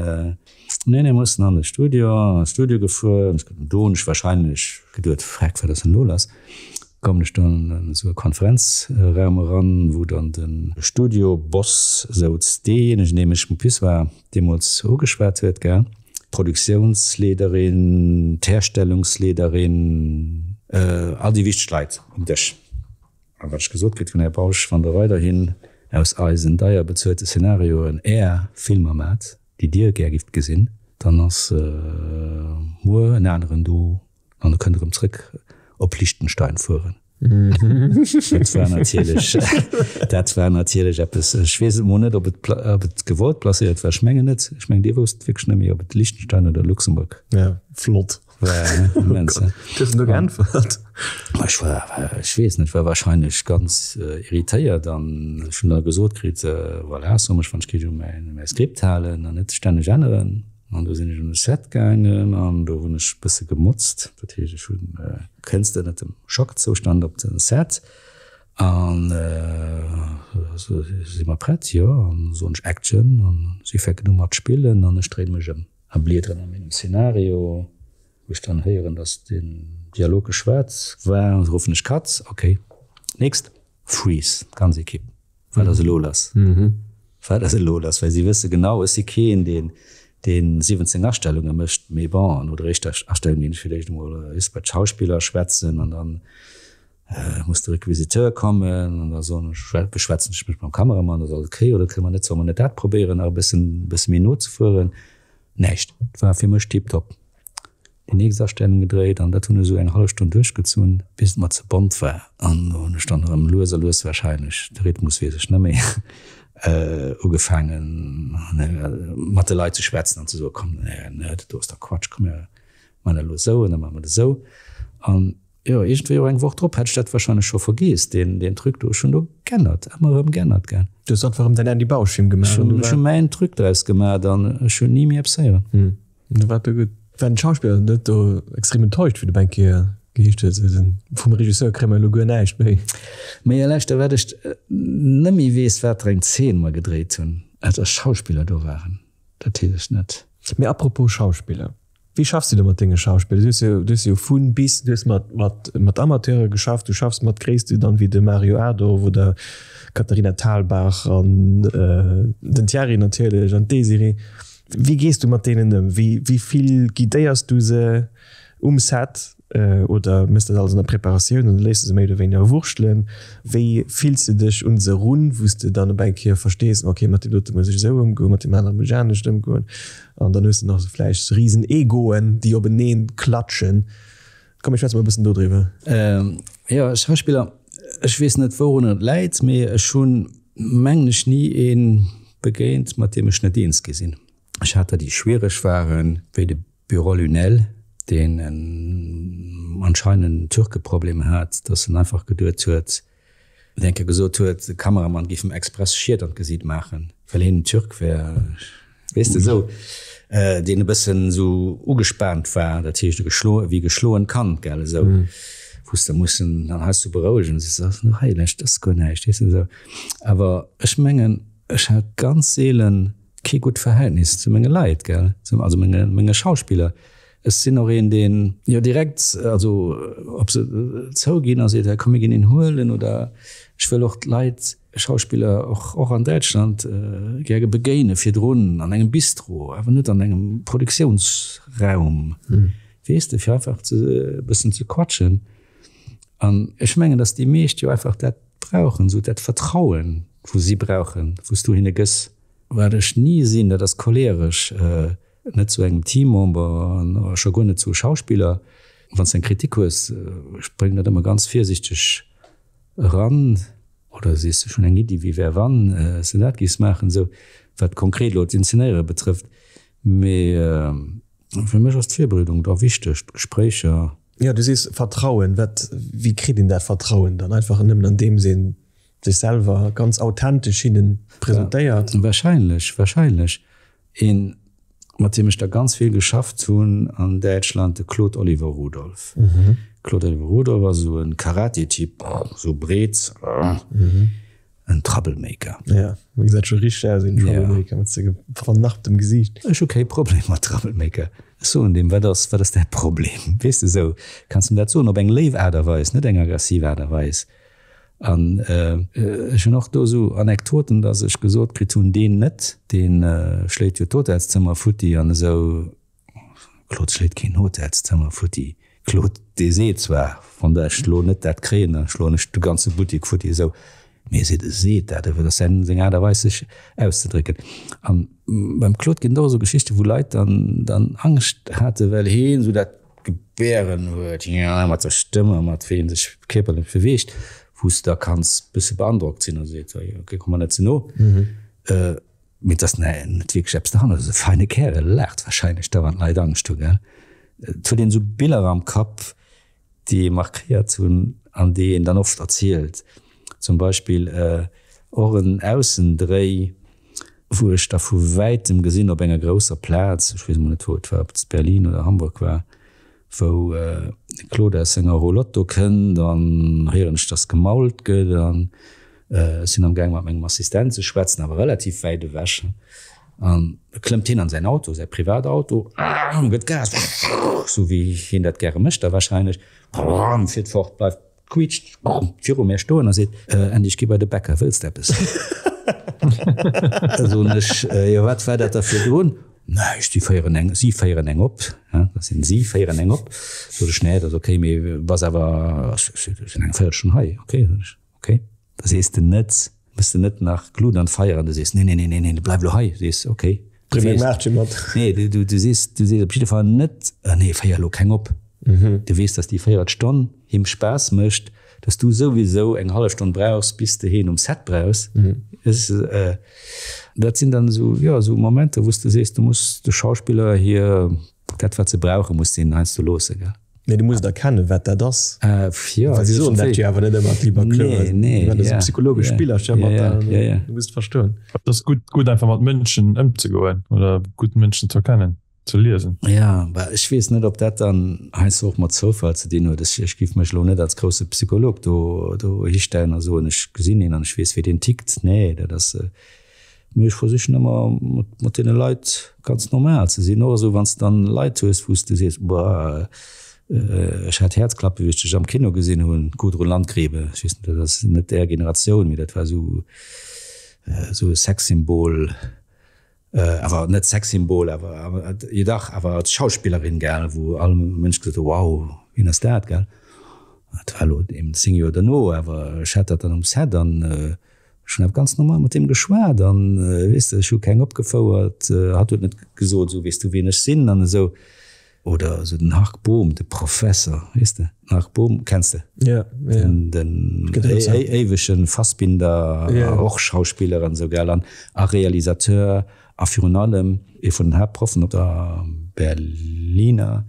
Nee, nee, mussen an de Studio, an de Studio gefuer. Do hunn ech wahrscheinlech geduet, Freck, wat ass denn elo lass? Kommen ech dann an esou e Konferenzraum eran, wou dann de Studio-Boss souz, deejéinegen, dee mech um Pissoir deemools ugeschwat huet, gell, d'Produktiounsleederin, d'Herstellungsleederin, all déi wichteg Leit um Dësch. A wat ech gesot kritt hunn, Här Bausch, wann Der weiderhin aus eisen deier bezuelte Szenarioen Är Filmer maacht, déi Dir gär gifft gesinn, dann ass muer en aneren do an da kënnt erëm zrëck op Liechtenstein fueren. Dat war natierlech, dat war natierlech eppes, ech weess et mol net, ob et, ob et gewollt placéiert war, ech mengen net. Ech mengen, Dir wousst wierklech net méi, ob et Liechtenstein oder Luxemburg Ja, flott. war, ne? Immens, ne? Du hues en do geäntwert? Ech war, ech weess net, war wahrscheinlech ganz irritéiert an ech hunn da gesot kritt, voilà, so mech wann ech géif u mäin, mäi Skript halen an net stänneg änneren. An do sinn ech un de Set gaangen an do hunn ech e bësse gemotzt. Dat heescht, ech hunn, kënns de ënnert dem Schockzoustand op de Set an si mer prett? Jo. An soen ech Action an si fänken u mat spillen an ech dréine mech ëm a bliederen a mengem Szenario, wou ech dann héieren, datt den Dialog geschwat war. Ruffen ech Cut, ok, nächst, Freeze, d'ganz Ekipp. Wat ass elo lass? Wat ass elo lass? Well si wësse genau, ech si keen, deen, dee 17 Astellunge mécht. Mee bon, no der éischter Astellung ginn ech fir d'éischt emol just bei d'Schauspiller schwätzen an dann muss de Requisiteur kommen an da soen ech, beschwätzen ech mech mam Kameramann, ass alles okay oder kënne mer net, solle mer net dat probéieren nach e bëssen, e bësse méi no ze fueren? Näischt. Et war fir mech tiptop. Déi nächst Astellung gedréit an dat hunn ech esou eng hallef Stonn duerchgezunn, bis et mer ze bont war. An do hunn ech dann erëm lues a lues wahrscheinlech, de Rhythmus weess ech net méi, ugefaangen mat de Leit ze schwätzen an ze soen, komm, nee, dat do ass dach Quatsch, komm mir maachen dat elo esou an da maache mer dat esou. An jo, iergendwéi och eng Woch drop hätt ech dat wahrscheinlech scho vergeess, deen, deen Truc do. Ech hunn do g'ännert, ëmmer erëm g'ännert, gell. Du hues einfach erëm däin Andy Bausch-Film gemaach. Ech hu mäin Truc draus gemaach an ech hunn ni méi eppes héieren. Du war do gutt. Waren d'Schauspiller net do extrem enttäuscht, wéi du op eng Kéier geheescht hues, vum Regisseur kréie mer elo guer näischt méi? Majo, lauschter, wat ech net méi weess, wat fir eng Zeen mer gedréit hunn, als dass Schauspiller do waren, dat weess ech net. Mee apropos Schauspiller, wéi schaffs du do mat denge Schauspiller? Du hues jo, du hues jo vu bis, du hues mat, mat, mat Amateure geschafft, du schaffs mat Gréisste dann wéi de Mario Adorf oder Katharina Thalbach an den Thierry natierlech an d'Désirée. Wéi gees du mat deenen ëm? Wéi vill guidéiers du se um Set oder méchs dat alles an der Preparatioun an léiss de se méi oder wéiniger wurschtelen? Wéi fills de dech un se erun, wou s de dann op eng Kéier verstees, ok, mat deem dote muss ech esou ëmgoen, mat deem anere muss ech anescht ëmgoen? An dann hues de nach esou vläicht risen Egoen, déi openeen klatschen. Komm mir schwätze mol e bëssen dodriwwer. Jo, Schauspiller, ech weess net wourunner et läit, mee ech hunn, mengen ech, ni ee begéint, mat deem ech net eens gi sinn. Ech hat der, déi schwiereg waren, wéi de Birol Ünel, deen en anscheinend en Türkeproblem hat, dass en einfach geduet huet, deen eng Kéier gesot huet, de Kameramann géif em express Schied an d'Gesiit maachen, well hien en Türk wär, weess de, esou, deen e bëssen esou ugespaant war, dat heescht e geschlo, wéi e geschloent Kand, gell, esou, wou s de mussen dann heiansdo berouegen, sees de, hei, dat ass guer näischt, weess de, esou. Awer ech mengen, ech hat ganz seelen kee gutt Verhältnis zu menge Leit, gell, also menge, menge Schauspiller. Ech sinn och een, deen jo direkt, also op se zouginn a seet, komm mir ginn een huelen oder ech wëll och d'Leit, Schauspiller och, och an Däitschland, gäre begéine virdrun an engem Bistro, awer net an engem Produktiounsraum. Weess de, fir einfach ze, e bëssen ze quatschen. An ech mengen, datt déi meescht jo einfach dat brauchen, esou dat Vertrauen, wou si brauchen, wou s du hinne gëss. Wat ech ni sinn, dat ass choleresch, net zu engem Teammember an scho guer net zu Schauspiller. Wann s de eng Kritik hues, ech bréngen dat ëmmer ganz virsichteg eran, oder sees de, ech hunn eng Iddi, wéi wär wann s de dat géifs maachen, esou, wat konkret elo d'Inzenéiere betrëfft. Mee fir mech ass d'Virbereedung da wichteg, d'Gespréicher. Jo, du sees Vertrauen. Wat, wéi kritt een dat Vertrauen dann? Einfach nëmmen andeems ee sech selwer ganz authentesch hinne presentéiert? Wahrscheinlech, wahrscheinlech. Een, mat deem ech da ganz vill geschafft hunn an Däitschland, de Claude Oliver Rudolph. Claude Oliver Rudolph ass esou e Karate-Typ, esou breet, en Troublemaker. Ja, e gesäit scho richteg aus, een Troublemaker, mat sengem vernarbtem Gesiicht. Ech hu kee Problem mat Troublemaker. Ech soen deem, wat ass, wat ass däi Problem? Weess de, esou kanns de em dat soen, op eng léif Aart a Weis, net eng aggressiv Aart a Weis. An ech hunn och do esou Anektoten, datt ech gesot kritt hunn, deen net, dee schléit jo d'Hotelszëmmer futti an esou. Claude schléit keen Hotelszëmmer futti. Claude, dee seet zwar, wann der ech elo net dat kréien, da schloen ech de ganze Buttek futti esou, mee e seet, e seet dat, dat ass säin, seng Aart a Weis sech auszedrécken. An beim Claude ginn et och esou Geschichten, wou Leit dann, dann Angscht haten, well heen esou dat Gebären huet, jo, mat der Stëmm a mat wéi en sech kierperlech beweegt, wou s de da kanns bësse beandrockt sinn a seet, ok, komm mer net ze no. Mee et ass net wierklech eppes derhannert. Et ass e feine Kärel, e laacht warscheinlech da, wann d'Leit Angscht hu, gell. Et huet een esou Biller am Kapp, déi ee markéiert hunn an déi een dann oft erzielt. Zum Beispill och en Aussendréi, wou ech da vu wäitem gesinn op enger grousser Plaz, ech weess emol net wou et war, ob et Berlin oder Hamburg war, wou de Claude aus senger Roulotte do kënnt an héieren ech, dass gemault gëtt an ech sinn am gaang mat mengem Assistent ze schwätzen, awer relativ wäit ewech an da klëmmt hien an säin Auto, säi Privatauto, gëtt Gas, sou wéi hien dat gäre mécht da wahrscheinlech, fiert fort, bleift quiitscht viru mir stoen a seet, Andy, ech gi bei de Bäcker, wëlls de eppes? Da soen ech, Jo, wat war dat da virdrun? Näischt, si féieren eng, si féieren eng op, dat sinn si féieren eng op. Sot ech, Nee, dat ass ok, mee bass awer, ech sinn eng Véierelstonn hei. Ok, sot ech, ok. Da sees de net, méchs de net nach Glut an d'Feier an du sees, Nee, nee, nee, nee, nee, bleif elo hei. Du sees, Ok. Bréng meng Maartche mat. Nee, du, du, du sees, du sees op jidde Fall net, Nee, féier elo keng op. Du weess, dass déi Véierelstonn him Spaass mécht, dass du souwisou eng hallef Stonn brauchs, bis de hien um Set brauchs. Dat sinn dann esou, jo, esou Momenter, wou s de sees, du muss de Schauspiller hir dat, wat se brauchen, muss de hinnen heiansdo loossen, gell. Nee, du muss et erkennen, wat dat ass. Jo, Well si soen dat jo awer net ëmmer, lieber Claude. Nee, nee, Déi maachen esou psychologesch Spillercher mat der, du muss et verstoen. Et ass gutt, gutt einfach mat Mënschen ëmzegoen oder gutt Mënschen ze erkennen. Ze liesen. Ja, bah, ech weess net, ob dat dann heiansdo och mat Zoufall ze dinn huet. Ech, ech giff mech elo net als grousse Psycholog do, do histellen a soen, ech gesinn een an ech weess, wéi deen tickt. Nee, dat ass, mee ech versichen ëmmer mat, mat deene Leit ganz normal ze sinn. Och esou, wann s de dann Leit hues, wou s de sees, boah, ech hat Häerzklappe wéi ech dech am Kino gesinn hunn, Gudrun Landgrebe, ech weess net, dat ass net är Generatioun, mee dat war esou, esou e Sexsymbol. Awer net Sexsymbol, awer jo dach, awer als Schauspillerin, gell, wou all Mënsch gesot huet, wow, wien ass dat, gell. Dat war elo eben 10 Joer duerno, awer ech hat dat dann um Set an ech hunn awer ganz normal mat deem geschwat an, weess de, ech hu keng opgefouert, hatt huet net gesot, esou, weess du wien ech sinn an esou. Oder esou den Hark Bohm, de Professer, weess de? Den Hark Bohm kenns de? Ja, ja. Den, den éiwegen Fassbinder, ja. och Schauspiller an esou, gell, an a Realisateur a virun allem ee vun den Haaptproffen op der Berliner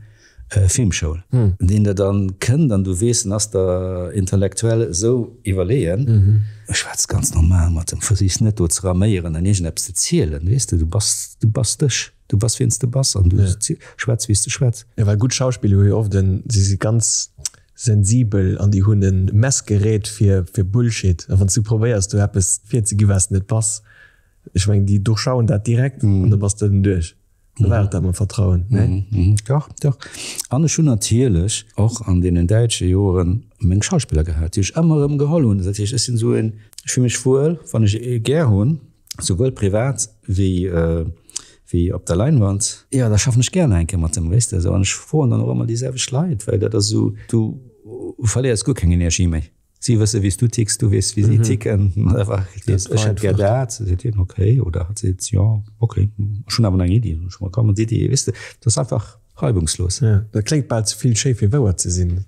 Filmschoul. Deen der dann kënnt an du weess, en ass der intellektuell esou iwwerleeën. Schwätz ganz normal mat em, versichs net do ze raméieren an iergendeppes ze zielen, weess de, du bass, du bass dech. Du bass wien s de bass an du schwätz wéi s de schwätz. Jo, well gutt Schauspiller hu jo oft en, si si ganz sensibel an déi hunn e Messgerät fir fir Bullshit. A wann s du probéiers do eppes virzegi wat s de net bass, ech mengen déi durchschauen dat direkt an da bass de duerch. Da war et dat mam Vertrauen, nee? Dach, dach. An ech hunn natierlech och an deenen däitsche Joren meng Schauspiller gehat, déi ech ëmmer erëm geholl hunn. Dat heescht, ech sinn esou een, ech fille mech wuel, wann ech ee gär hunn, souwuel privat wéi. Wéi op der Leinwand. Jo, da schaffen ech gär nach eng Kéier mat em, weess de esou. An ech froen dann och ëmmer déi selwecht Leit, well dat ass esou, du verléiers guer keng Energie méi. Si wësse wéi s du ticks, du weess wéi si ticken. Einfach, ech hätt gär dat, seet hien, okay. Oder hatt seet, jo, okay, ech hunn awer nach eng Iddi. Ech ma komm, déi Iddi, weess de, dat ass einfach reibungslos. Jo, dat kléngt bal ze vill schéi fir wouer ze sinn.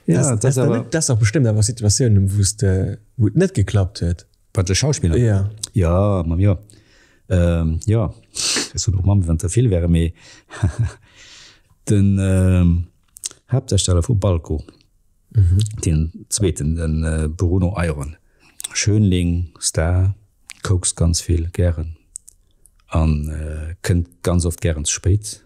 Jo, dat ass awer. Dat ass dach bestëmmt awer Situatiounen, wou s de, wou et net geklappt huet. Bei de Schauspiller? Jo. Jo, ma jo. Jo, ech soen och Mamm, wann et der vill wäre, mee den Haaptdarsteller vu Balko, deen zweeten, de Bruno Eyron, Schönling, Star, koukst ganz vill gären a kënnt ganz oft gären ze spéit.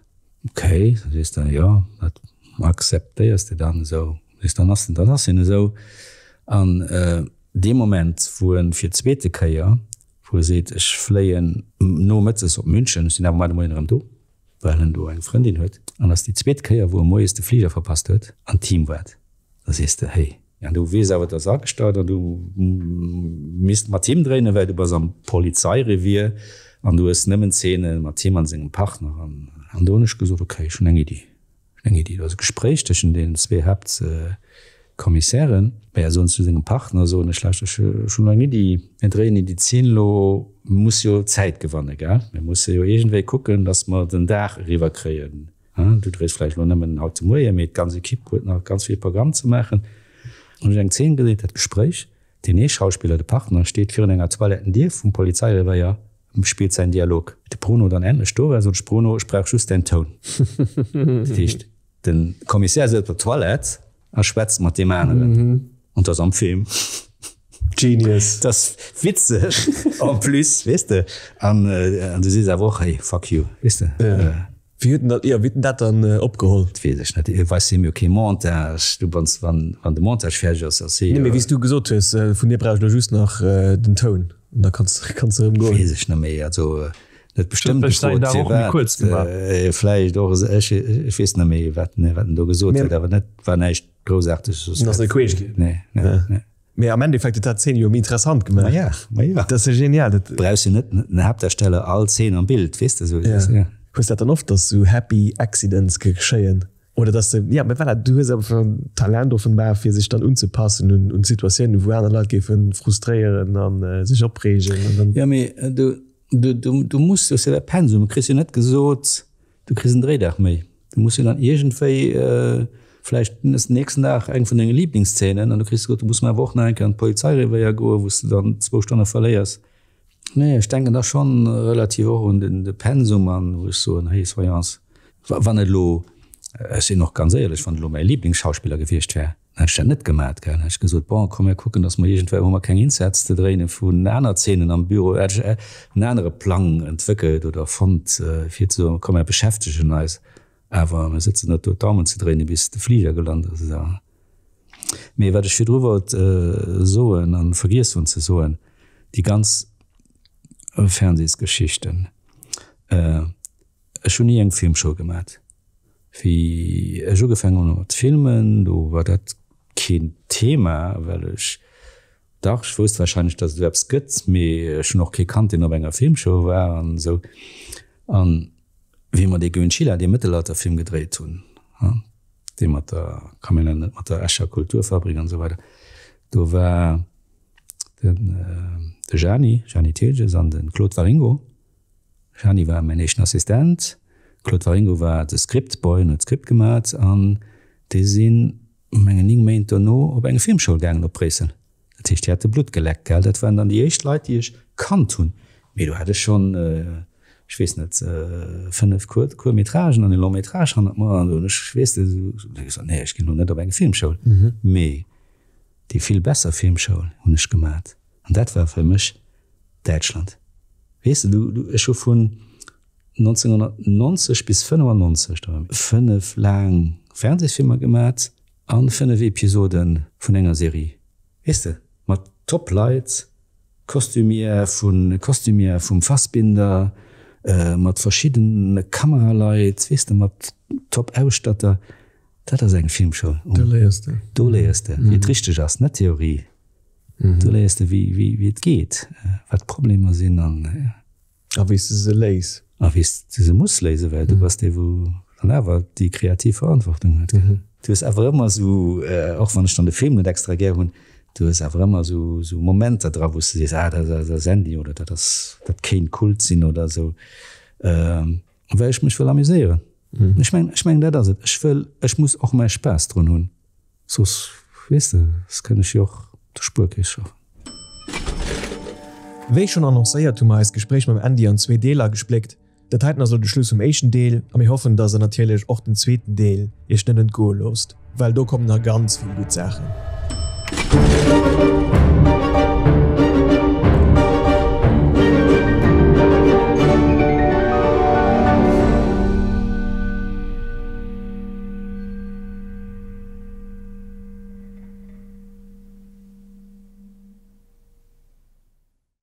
Ok, da sees de, jo, dat akzeptéiers de dann esou. Weess, dann ass en, dann ass en esou. An dee Moment, wou en fir d'zweete Kéier, wou e seet, ech fléien nomëttes op München, ech sinn awer muer de Moien erëm do, well en do eng Frëndin huet, an ass déi zweet Kéier, wou e moies de Fliger verpasst huet an d'Team waart, da sees de, héi. An du weess awer, et ass agestallt an du misst mat him dréinen, well du bass am Polizeirevier an du hues nëmmen Zeene mat him an sengem Partner. An do hunn ech gesot, ok, ech hunn eng Iddi. Eng Iddi, do ass e Gespréich tëschent deenen zwee Haaptkommissären. Mä soen zu sengem Partner, soen ech, lauschter, ech hunn elo eng Iddi, mir dréien déi Zeen elo, mir musse jo Zäit gewanne, gell, mir musse jo iergendwéi kucken, datt mer den Dag eriwwer kréien. Du dréis vläicht elo nëmmen haut de Moien, mee d'ganz Ekipp huet nach ganz vill Programm ze maachen. Hunn ech eng Zeen gedréit, dat Gespréich, deen ee Schauspiller, de Partner, steet virun enger Toilettendier vum Polizeirevéier, spillt säin Dialog. De Bruno dann endlech do war, sot ech, Bruno, ech brauch just däin Toun. Dat heescht, de Kommissär sëtzt op der Toilette a schwätzt mat deem aneren. An dat ass am Film. Genius. Dat ass witzeg en plus, weess de. An du sees awer och, hey, fuck you, weess de. Wéi huet en dat, jo, wéi huet en dat dann opgeholl? Dat weess ech net. Weis si mir jo kee Montage. Du wanns, wann, wann de Montage fäerdeg ass, ass si jo. Nee, mee wéi s du gesot hues, vun dir brauch ech elo just nach den Toun an da kanns, kanns de erëm goen. Weess ech net méi. Also net bestëmmt gefrot firwat. Vläicht och, ech, ech weess net méi, wat en, wat en do gesot huet, awer net, war näischt Groussaarteges. En ass net queesch ginn. Nee, nee, nee. Mee am Endeffekt huet dat d'Zeen jo méi interessant gemaach. Ma ja, ma ja. Dat ass jo genial. Dat brauchs jo net den Haaptdarsteller all Zeen am Bild, weess de, sou. Ja. Ja. Hues dat dann oft, dass sou happy accidents geschéien? Oder dass de, ja, mee voilà, du hues einfach en Talent offenbar, fir sech dann unzepassen un, un Situatiounen, wou aner Leit géife frustréieren a sech opreegen an dann. Jo, mee du, du, du, du muss, du hues jo dat Pensum, du kriss jo net gesot, Du kriss en Dréidag méi. Du muss jo dann iergendwéi vläicht den nächsten Dag eng vun denge Liiblingsszenen an du kriss gesot, du muss mar awer och nach eng Kéier an d'Polizeirevéier goen, wou s de dann zwou Stonne verléiers. Nee, ech denken da schonn relativ och un de Pensum an wou ech soen, hey, soyons, wann et elo, ech sinn och ganz éierlech, wann et elo mäi Liiblingsschauspiller gewiescht wär, Dann hätt ech dat net gemat, gell. Dann hätt ech gesot, bon, komm mir kucken, datt mer iergendwéi, hu mer keng Inserts ze dréinen vun aner Zeenen am Büro, hätt ech en anere Plang entwéckelt oder fonnt, fir ze soen, komm mir beschäftegen eis awer, mir sëtzen net do d'Daumen ze dréinen, bis de Fliger gelant ass. Mee wat ech virdru wollt soen a vergiess hunn ze soen, déi ganz Fernsehsgeschichten, Ech hunn ni eng Filmschoul gemat. Wéi ech ugefaangen hunn mat filmen, do war dat keen Thema, well ech, dach, ech wousst warscheinlech, datt et esou eppes gëtt, mee ech hunn och kee kannt, deen op enger Filmschoul war an esou. An wéi mer dee Gewinn Schiller, dee Mëttelalterfilm gedréit hunn, dee mat der Camionnette, mat der Escher Kulturfabrik an esou weider, do war den de Jani, Jani Thiltges an de Claude Waringo, Jeanny war mäin éischten Assistent, Claude Waringo war de Script-Boy an huet d'Script gemat an déi sinn, mengen 9 Méint dono op eng Filmschoul gaangen op Bréissel. Dat heescht, déi hate Blutt geleckt, gell. Dat waren dann déi éischt Leit, déi ech kannt hunn. Mee do hat ech schonn, ech weess net, 5 Court-métragen an e Long-métrage hannert mer an do hunn ech, weess de, gesot, nee, ech ginn elo net op eng Filmschoul. Mee déi vill besser Filmschoul hunn ech gemat an dat war fir mech Däitschland. Weess de, du, du, ech hu vun 1990 bis 95 da 5 laang Fernsehsfilmer gemat an 5 Episoden vun enger Serie. Weess de, mat top Leit, Costumière vu Costumière vum Fassbinder, mat verschiddene Kameraleit, weess de, mat top Ausstatter. Dat ass eng Filmschoul. Do léiers de. Do léiers de, wéi et richteg ass, net Theorie. Do léiers de, wéi, wéi, wéi et geet, wat d'Problemer sinn an. A wéi s de se léis. A wéi s de se muss léisen, well du bass dee wou dann awer déi kreativ Verantwortung huet. Du hues awer ëmmer esou, och wann ech dann de Film net extra gär hunn, du hues awer ëmmer esou esou Momenter dra wou s de sees, ah dat ass Andy oder dat ass, dat kéint Kult sinn oder esou, well ech mech wëll amuséieren. Ech mengen, ech mengen dat ass et. Ech wëll, ech muss och mäi Spaass drun hunn. Soss, weess de, soss kënnt ech jo och der Spuerkeess schaffen. Wéi schonn annoncéiert hu mer eist Gespréich mam Andy an zwee Deeler gespléckt. Dat heiten ass elo de Schluss vum éischten Deel a mir hoffen, dass der natierlech och den zweeten Deel iech net entgoe loosst, well do kommen nach ganz vill gutt Saachen.